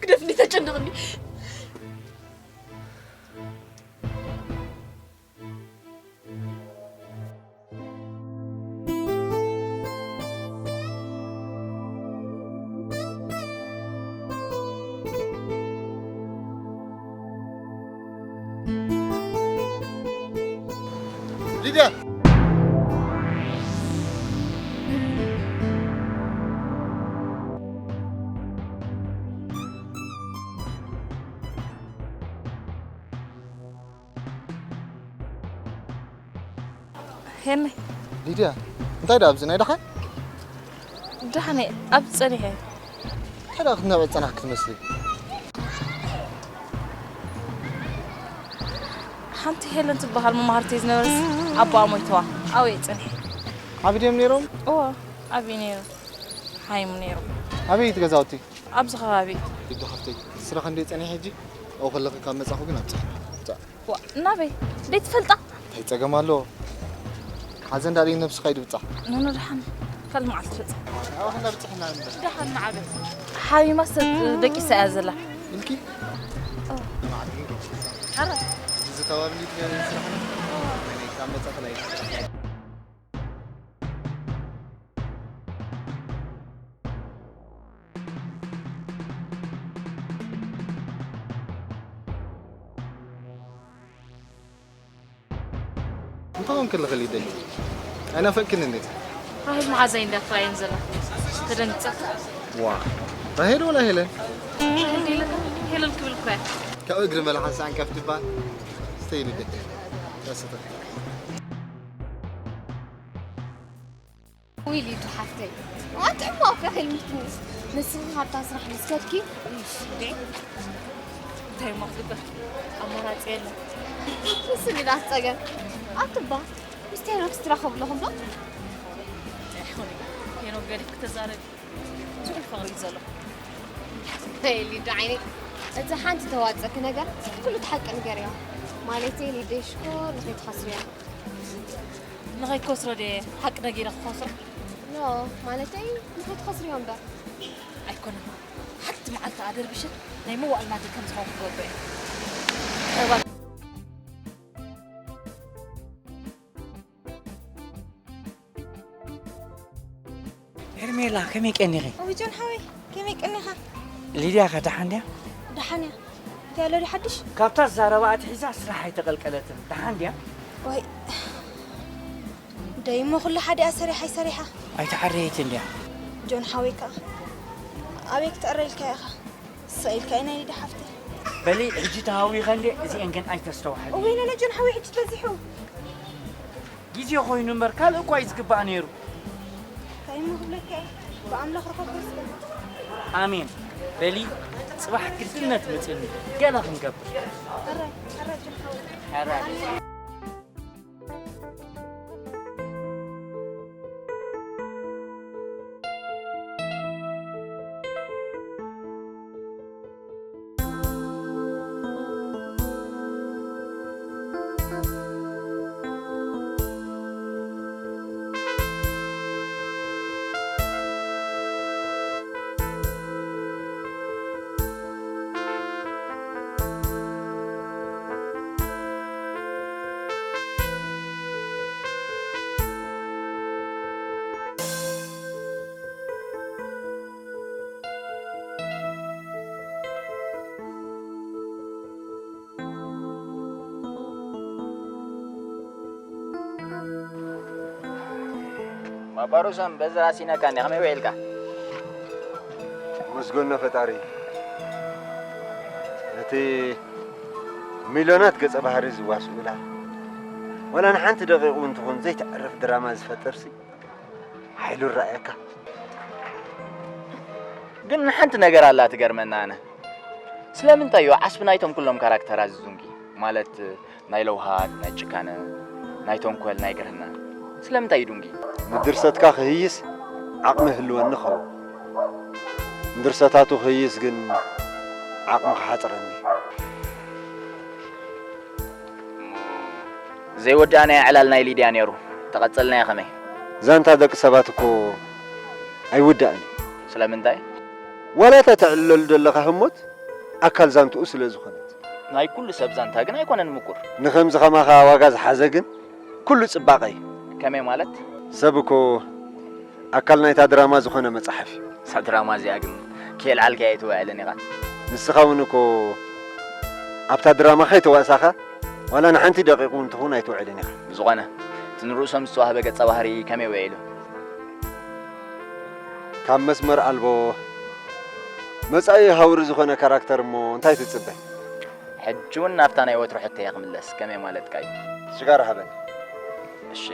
ግደፍኒ፣ ተጨንቕኒ። ሊድያ! ሄኒ። ሊድያ፣ እንታይ ደኣ ኣብዚ ናይ ደሓን? ደሓን እየ፣ ኣብ ጸኒሐ። እንታይ ደኣ ክትነብዒ ዝጸናሕኪ ትመስሊ? ሓንቲ ሄለን ትበሃል መማህርተይ ዝነበረት ኣቦኣ ሞይተዋ። ኣብኡ እየ ጸኒሐ። ዓቢ ድዮም ነይሮም? እወ፣ ዓቢ ነይሩ። ሓይሙ ነይሩ። ኣበይ እቲ ገዛውቲ? ኣብዚ ከባቢ። ሊድያ ሓፍተይ፣ ስራሕ እንድየ ጸኒሐ ሕጂ። ኣብኡ ከለኺ ካብ መጻኹ ግን ኣብጽሕኒ። ዋ፣ ናበይ? ደይ ትፈልጣ? እንታይ ጸገም ኣለዎ? ሓዘን ዳኣ ነብስኻ እዩ ድብጻሕ። ኖኖ፣ ደሓን። ካልእ መዓልቲ ትፈልጣ። ኣብኡ ክንዳ ብጽሕና ንበር። ደሓን ንዓበ። ሓሚማስ ደቂሳ እያ ዘላ። ኢልኪ? ኦ። ንመዓልቲ ግን ደቂሳ። ሓራ። እዚ ከባቢ ልዩ ስራሕና። ናይ ካብ መጻ ከላይ። እንታይ ኾንክልኺ ሊደይ? ኣይናፈቅክንን እንዴ? ራሄል መዓዛይ እንዳ ትራየን ዘላ። ተደንግጸ። ዋ፣ ራሄል ወላ ሄለን? ራሄል ዲለ? ሄለን ክብል እኮ እያ። ካብ እግሪ መልሓስ ዓንቀፍ ድባ። ስተይ ሊደይ። ተስተ። ውይ ሊዱ ሓፍተይ፣ ኣንቲ ሕማቕ ፍረ ከይልምትኒ። ንስኺ ካብታ ስራሕ ምስ ከድኪ፣ እሽ፣ እንዴ? እንታይ እሞ ክግበር? ኣማራጺ የለን። ንስኒ ዳስ ጸገም። ኣትባ፣ ምስ ሄኖክ ትራኸቡ ኣለኹም ዶ? ኣይኮነይ፣ ሄኖክ ገዲፍ ክተዛረቢ። ስኡል ፍቕሪ እዩ ዘሎ። ኣይ ሊዱ ዓይነይ፣ እቲ ሓንቲ ተዋጸኪ ነገር፣ ኩሉ እቲ ሓቂ ንገርዮ። ማለተይ ሊደይ ሽኮር ንኸይትኸስርዮ። ንኸይትከስሮ ድየ ሓቂ ነጊረ ክኸስሮ? ኖ፣ ማለተይ ንኸይትኸስርዮ እምበር። ኣይኮነን። ሓንቲ መዓልቲ ኣደርቢሸ ናይ መዋእል ናተይ ከም ዝኾንኩ ክገብሮ እየ። ሄርሜላ፣ ከመይ ቀኒኺ? እውይ ጆን ሓወይ፣ ከመይ ቀኒኻ? ሊድያ ከ ደሓን ድያ? ደሓን እያ። እንታይ ኣሎ ድዩ ሓድሽ? ካብታ ዝዛረባ ኣትሒዛ ስራሕ ኣይተቐልቀለትን። ደሓን ድያ? ወይ፣ ደይሞ ኩሉ ሓዲኣ ሰሪሓ ኣይሰሪሓ። ኣይተዓረየትን ድያ? ጆን ሓወይ ከኣ፣ ኣበይ ክትዕረ ኢልካ ኢኻ? ስቕ ኢልካ ኢና ሊድያ ሓፍተይ። በሊ፣ ሕጂ ተሃዊኸ እንዴ፣ እዚኤን ግን ኣይተስተውዓሊ። እወ፣ ነነ ጆን ሓወይ፣ ሕጂ በዚሑ። ግዜ ኮይኑ እምበር፣ ካልእ እኳ እዩ ዝግባእ ነይሩ። እንታይ እሞ ክብለካ እየ? ብኣምላኽ ርኸቦ እስከ። ኣሜን። በሊ፣ ጽባሕ ግድነት መጽእኒ። ገለ ክንገብር። ሕራይ፣ ሕራይ ጆን ሓወይ። ሕራይ። ኣሜን። ባባሮሶም በዚ ራሲነካ እንዲ ከመይ ውዒልካ? መስገኖ ፈጣሪ፣ ነቲ ሚልዮናት ገጸ ባህሪ ዝዋስኡላ፣ ዋላ ንሓንቲ ደቂቕ እውን ትኹን ዘይተዕርፍ ድራማ ዝፈጥርሲ ሓይሉ ይረኣየካ። ግን ሓንቲ ነገር ኣላ ትገርመና ኣነ። ስለምንታይ እዩ ዓስቢ ናይቶም ኩሎም ካራክተራት ዝዙንጊ? ማለት ናይ ለውሃት፣ ናይ ጭካነ፣ ናይ ተንኮል፣ ናይ ግርህና። ስለምንታይ እዩ ዱንጊ? ንድርሰትካ ክህይስ ዓቕሚ ህልወኒ ኸውን። ንድርሰታቱ ክህይስ ግን ዓቕሚ ክሓጽረኒ። ዘይወዳእናዮ ዕላል ናይ ሊድያ ነይሩ። ተቐጸልናዮ ከመይ? ዛንታ ደቂ ሰባት እኮ ኣይውዳእን እዩ። ስለምንታይ? ዋላ እታ ተዕልለሉ ዘለኻ ህሞት ኣካል ዛንትኡ ስለ ዝኾነት። ናይ ኩሉ ሰብ ዛንታ ግን ኣይኮነን ምቁር። ንኸምዚ ኸማኻ ዋጋ ዝሓዘ ግን ኩሉ ጽባቐ እዩ። ከመይ ማለት? ሰብ እኮ ኣካል ናይታ ድራማ ዝኾነ መጽሓፍ እዩ። እዛ ድራማ እዚኣ ግን ከየልዓልካያ ኣይትውዕልን ኢኻ። ንስኻ እውን እኮ ኣብታ ድራማ ከይተዋእሳኻ ዋላ ንሓንቲ ደቂቕ እውን ትኹን ኣይትውዕልን ኢኻ። ብዝኾነ፣ እቲ ንርእሶም ዝተዋህበ ገጸ ባህሪ ከመይ ውዒሉ? ካብ መስመር ኣልቦ መጻኢ ሃውሪ ዝኾነ ካራክተር እሞ እንታይ ትጽበ? ሕጂ እውን ናብታ ናይ ወትሩ ሕቶ'የ ክምለስ፣ ከመይ ማለትካ እዩ? ሽጋራ ሃበኒ። እሺ።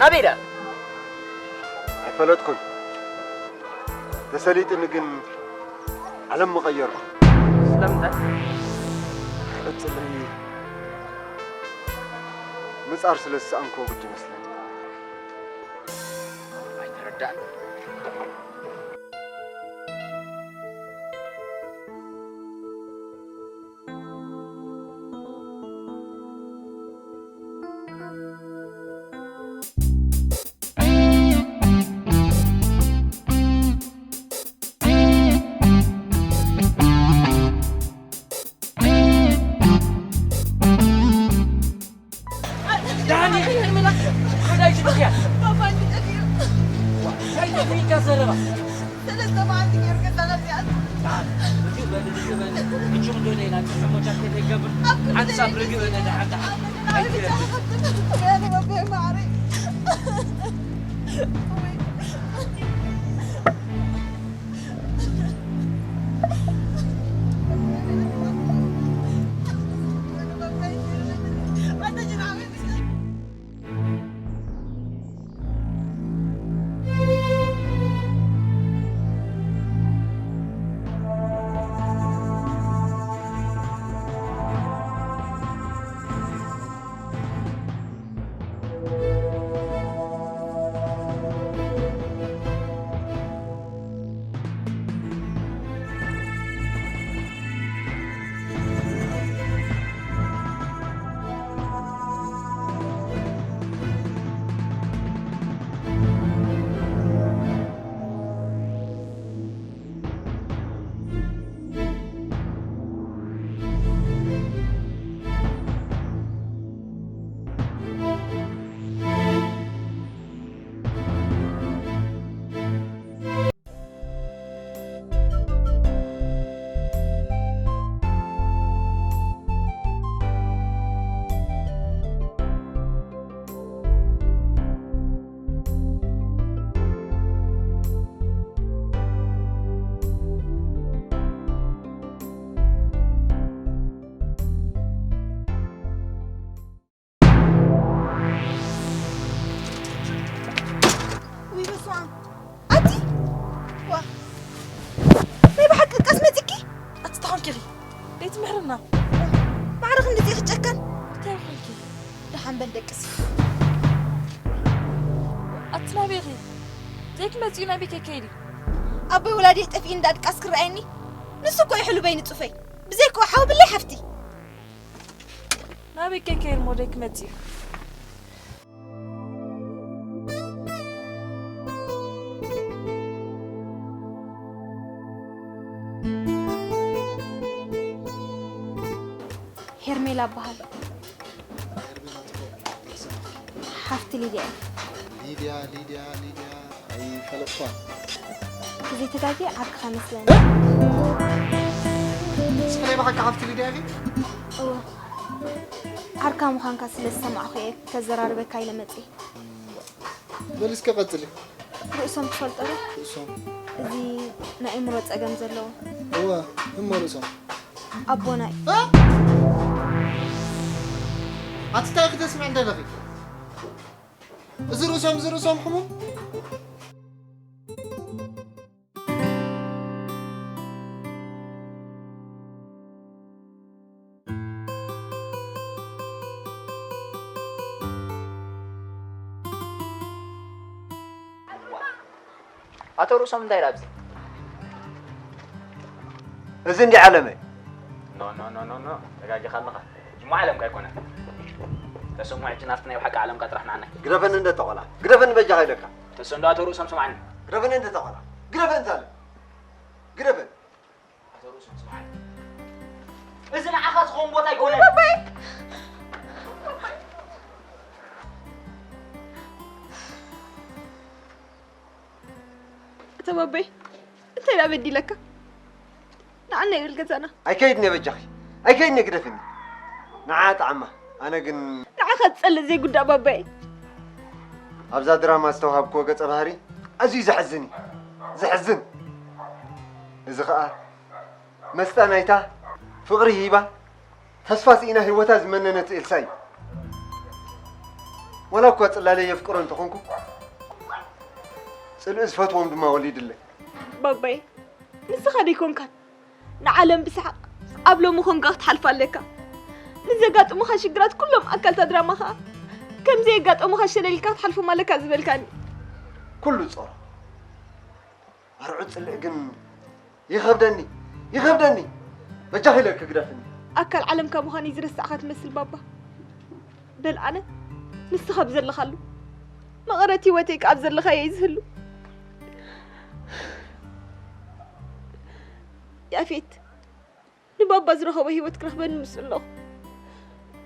ናበይ ኢለ? ኣይፈለጥኩን። ተሰሊጥኒ ግን ዓለም ምቐየሩ። ስለምንታይ? ክቕጽል ምጻር ስለ ዝሰኣንኩ ግዲ ይመስለኒ። ኣይተረዳእን። ዳኒ፣ ሓዳይ ትደኽያ። ባባ እንዲ ጠፊኡ። እንታይ ጠፊእካ ዘረባ? ሰለስተ መዓልቲ ጌርካ ዳና እዚኣ። ርግእ በል፣ ርግእ በል። ምቹእ ዶ ነይና፣ ሕሞቻት ከይገብር። ኣብ ክንዲ ሓንሳብ ርግእ በል፣ ደሓን፣ ደሓን። ኣብ ክንዲ ናበይ ብቻ ክኸትም? ወያኔ ባባይ ማዕረይ። ወይ። ውይ በስመ ኣብ። ኣቲ! ዋ! ናይ ብሓቂ ቀስ መጺኪ? ኣቲ ተኾንኪ ኺ? ደይትምሕርና። ማዕረ ክንድዚ ክጨከን? እንታይ ኾንኪ? ደሓን በል ደቅሲ። ኣቲ ናበይ ኺ? ዘይክመጽኡ ናበይ ከይከይዲ? ኣቦይ ወላዲይ ጠፊእኒ እንዳ ድቃስ ክረኣየኒ? ንሱ እኮ እዩ ሕሉበይ ንጹፈይ። ብዘይክኡ ሓው ብለይ ሓፍቲ። ናበይ ከይከይድ ሞደይ ክመጽእ እዩ። ሄርሜላ እበሃል። ሓፍቲ ሊድያ እየ። ሊድያ፣ ሊድያ፣ ሊድያ፣ ኣይፈለጥኳን። እንተዘይተጋግየ ዓርክኻ መስለኒ። ንስኺ ናይ ብሓቂ ሓፍቲ ሊድያ ኢኺ? እወ። ዓርካ ምዃንካ ስለ ዝሰማዕኹ እየ ከዘራርበካ ኢለ መጽየ። በል እስከ ቀጽሊ። ርእሶም ትፈልጦ ዶ? ርእሶም? እዚ ናይ ኣእምሮ ጸገም ዘለዎ። እወ፣ እሞ ርእሶም? ኣቦና እዩ። እ? ኣቲ እንታይ ክተስምዕ እንደለኺ? እዚ ርእሶም፣ እዚ ርእሶም ሕሙም? ኣቶ ርእሶም እንታይ ኢላ ኣብዚ? እዚ እንዲ ዓለመይ። ኖ፣ ኖ፣ ኖ፣ ኖ፣ ኖ። ተጋጊኻ ኣለኻ። ጅማ ዓለምካ ኣይኮነን። ተሰሙ ሕጂ ናብቲ ናይ ብሓቂ ዓለምካ ጥራሕ ንዓና። ግደፈኒ እንደ ተቆላ። ግደፈኒ በጃኻ ኢለካ። ተሰንዶ ኣቶ ርእሶም ስምዓኒ። ግደፈኒ እንደ ተቆላ። ግደፈኒ ዛለ። ግደፈኒ። ኣቶ ርእሶም ስምዓኒ። እዚ ንዓኻ ዝኸውን ቦታ ኣይኮነን። ባባይ! ኣታ ባባይ፣ እንታይ ደኣ በዲለካ? ንዓና ይብል ገዛና። ኣይከይድን እየ በጃኺ። ኣይከይድን እየ ግደፍኒ። ንዓ ጥዓማ። ኣነ ግን ንዓኻ ዝጸልእ ዘይጉዳእ ባባይ። ኣብዛ ድራማ ዝተዋሃብክዎ ገጸ ባህሪ ኣዝዩ ዘሕዝን እዩ። ዘሕዝን። እዚ ኸኣ መስጣ ናይታ ፍቕሪ ሂባ ተስፋ ስኢና ህይወታ ዝመነነት ኤልሳ እዩ። ዋላ እኳ ጽላለይ የፍቅሮ እንተኾንኩ፣ ጽልኢ ዝፈትዎም ድማ ወሊድለይ። ባባይ፣ ንስኻ ደይኮንካን ንዓለም ብሰሓቕ ኣብ ሎሚ ኮንካ ክትሓልፋ ኣለካ። ንዘጋጥሙኻ ሽግራት ኩሎም ኣካልታ ድራማ ኸኣ ከም ዘየጋጠሙኻ ሸለል ኢልካ ክትሓልፎም ኣለካ ዝበልካኒ። ኩሉ ጾሮ። ኣርዑት ጽልኢ ግን ይኸብደኒ፣ ይኸብደኒ። በጃኺ ኢለኪ ግደፍኒ። ኣካል ዓለምካ ምዃነይ ዝረሳዕካ ትመስል ባባ። በል ኣነ ንስኻ ብዘለኻሉ፣ መቐረት ህይወተይ ከኣ ኣብ ዘለኻዮ እዩ ዝህሉ። ያፌት፣ ንባባ ዝረኸቦ ህይወት ክረኽበኒ ምስኡ ኣለኹ።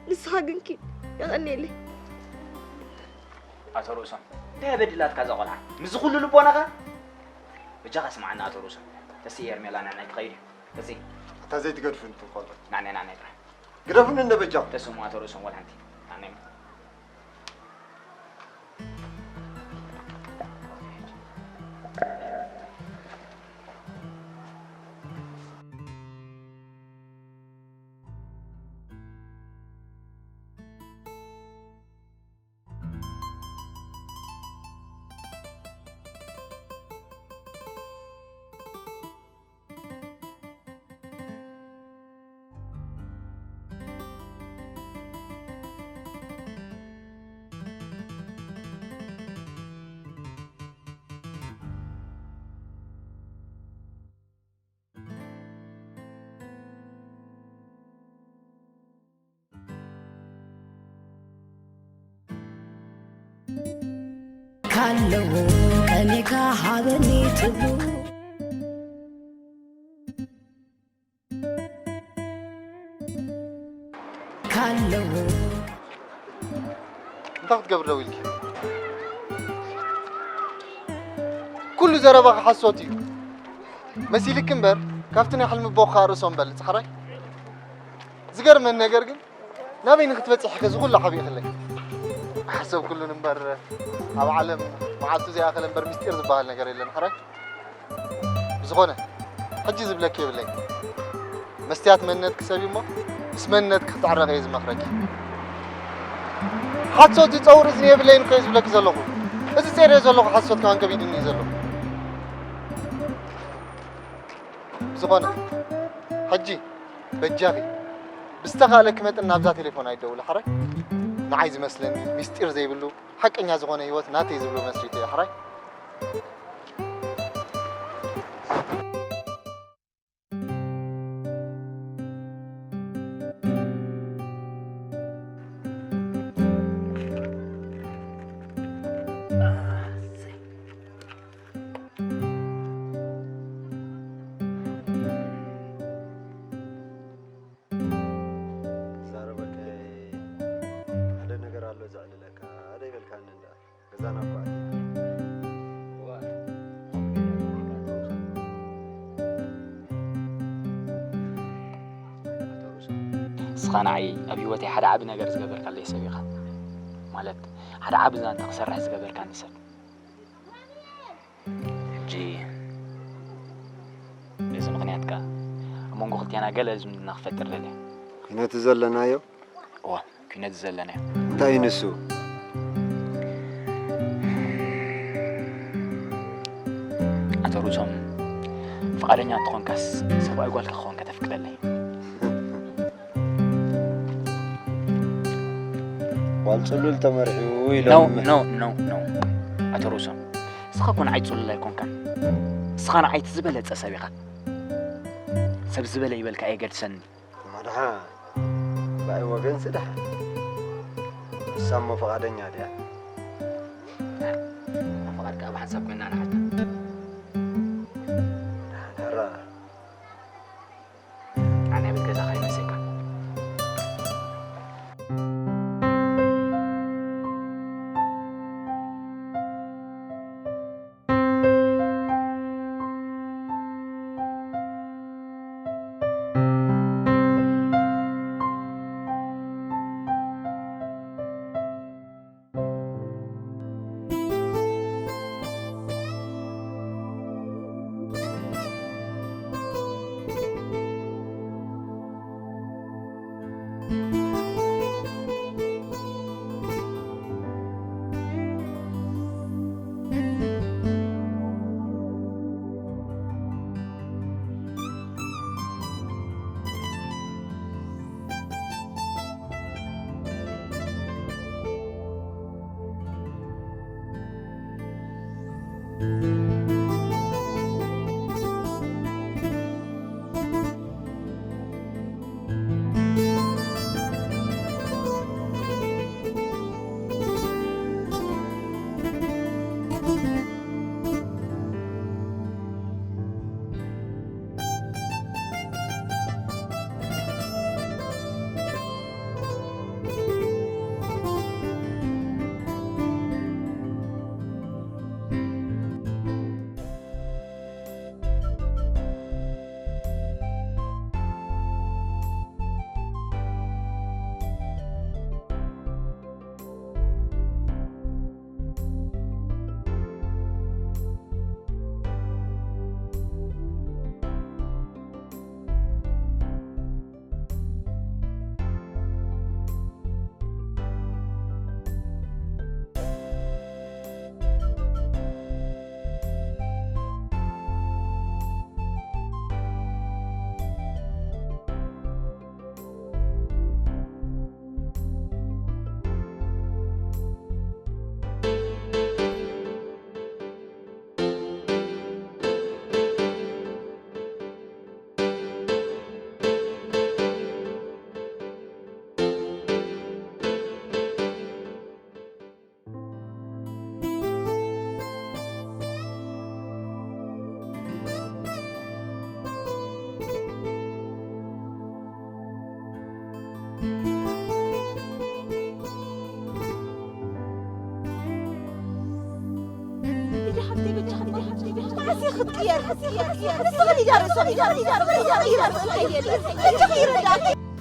ንስኻ ግን ኪድ፣ የቐንየለይ። ኣቶ ርእሶም፣ እንታይ በዲላትካ እዛ ቆልዓ? ምስዚ ኩሉ ልቦናኻ? በጃኻ ስምዓኒ ኣቶ ርእሶም። ተስኢ ሄርሜላ ንዕናይ ክኸይድ እዩ። ተስኢ። ኣታ ዘይትገድፉ እንትን ቆልዑት። ንዕናይ፣ ንዕናይ ጥራሕ። ግደፉኒ እንደ በጃኹም። ተስሙ ኣቶ ርእሶም ወላ ሓንቲ። ንዕናይ። ካለው ከኔ ጋ ሃበኒ ትብሉ ካለው እንታይ ክትገብር ደው ኢልኪ? ኩሉ ዘረባኺ ሓሶት እዩ መሲልኪ እምበር፣ ካብቲ ናይ ሕልሚ ኣቦኺ ከኣ ርእሶም በልጽ፣ ሕራይ። ዝገርመኒ ነገር ግን፣ ናበይ ንክትበጽሒ ከ እዚ ኩሉ ሓቢእክለይ? ሓሰብኩሉን እምበር፣ ኣብ ዓለም መዓልቱ ዘይኣኸለ እምበር ምስጢር ዝበሃል ነገር የለን፣ ሕራይ። ብዝኾነ፣ ሕጂ ዝብለኪ የብለይ። መስትያት መንነትኪ ሰብ እዩ እሞ፣ ምስ መንነትኪ ክትዕረቂ እየ ዝመኽረኪ። ሓሶት ዝጸውር እዝኒ የብለይን እኮ እየ ዝብለኪ ዘለኹ። እዚ ጼርዮ ዘለኹ ሓሶት ከማን ከቢድኒ እዩ ዘሎ። ብዝኾነ፣ ሕጂ በጃኺ፣ ብዝተኻእለኪ መጠን ናብዛ ቴሌፎን ኣይትደውሊ፣ ሕራይ? ንዓይ ዝመስለኒ፣ ምስጢር ዘይብሉ፣ ሓቀኛ ዝኾነ ህይወት ናተይ ዝብሎ መስሪተ እየ፣ ሕራይ? ንዓይ ኣብ ህይወተይ ሓደ ዓቢ ነገር ዝገበርካለይ ሰብ ኢኻ። ማለት ሓደ ዓቢ ዛንታ ክሰርሕ ዝገበርካኒ ሰብ። ሕጂ በዚ ምኽንያት ከኣ ኣብ መንጎ ክልቴና ገለ ዝምድና ክፈጥር ደልየ። ኩነቱ ዘለናዮ? እዋ፣ ኩነቱ ዘለናዮ። እንታይ እዩ ንሱ? ኣቶ ሩሶም፣ ፍቓደኛ እንተኾንካስ ሰብኣይ ጓልካ ክኾን ከተፍቅደለይ። ጓል ጽሉል ተመርዒዉ ኖ፣ ኢሎም። ኖ፣ ኖ፣ ኖ። ኣቶ ሩሶም፣ ንስኻ እኮ ንዓይ ጽሉል ኣይኮንካን። ንስኻ ንዓይ እቲ ዝበለጸ ሰብ ኢኻ። ሰብ ዝበለ ይበልካ ኣየገድሰኒ። መድሓ፣ ብኣይ ወገንሲ ደሓን። ንሳ እሞ ፍቓደኛ ድያ? ኣብ ፍቓድ ከኣ ብሓንሳብ ኮይና ንዓታ። ደሓን፣ ሕራ። ኣነ ብል ገዛኻ ይመስለካ።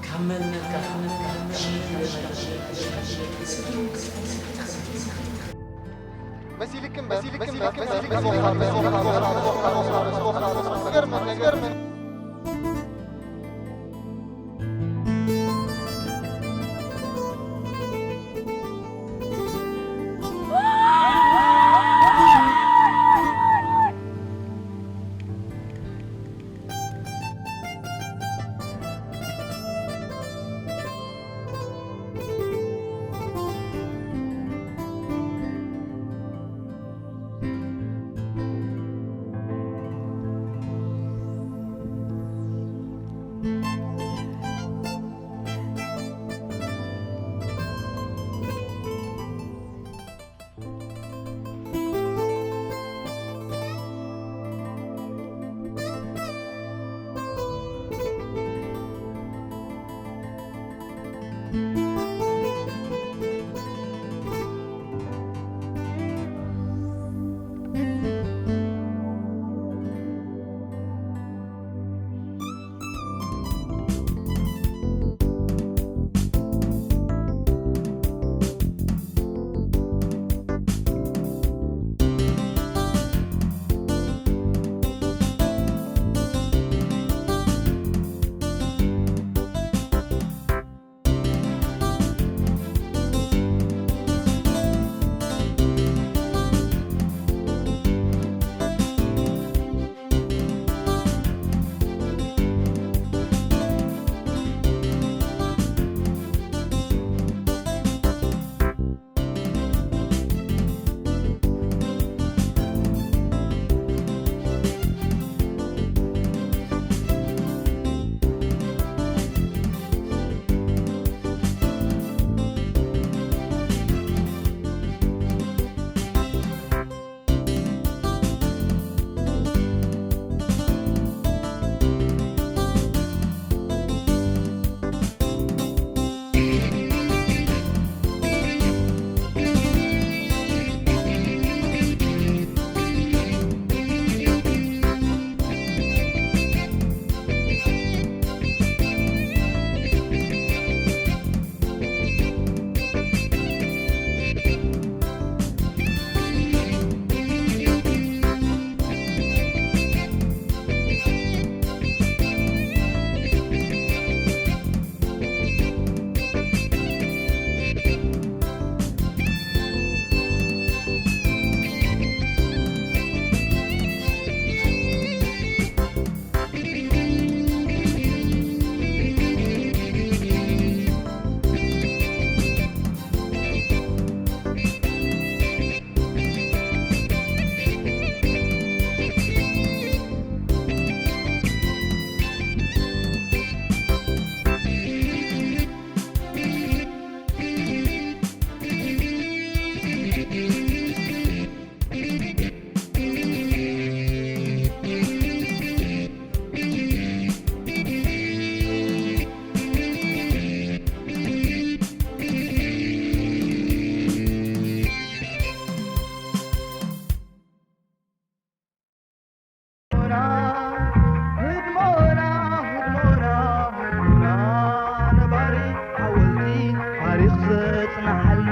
ካብ መንነትካ መሲልክ እምበር፣ መሲልክ እምበር፣ መሲልክ እምበር። ታሪኽ ዘጽንሓልና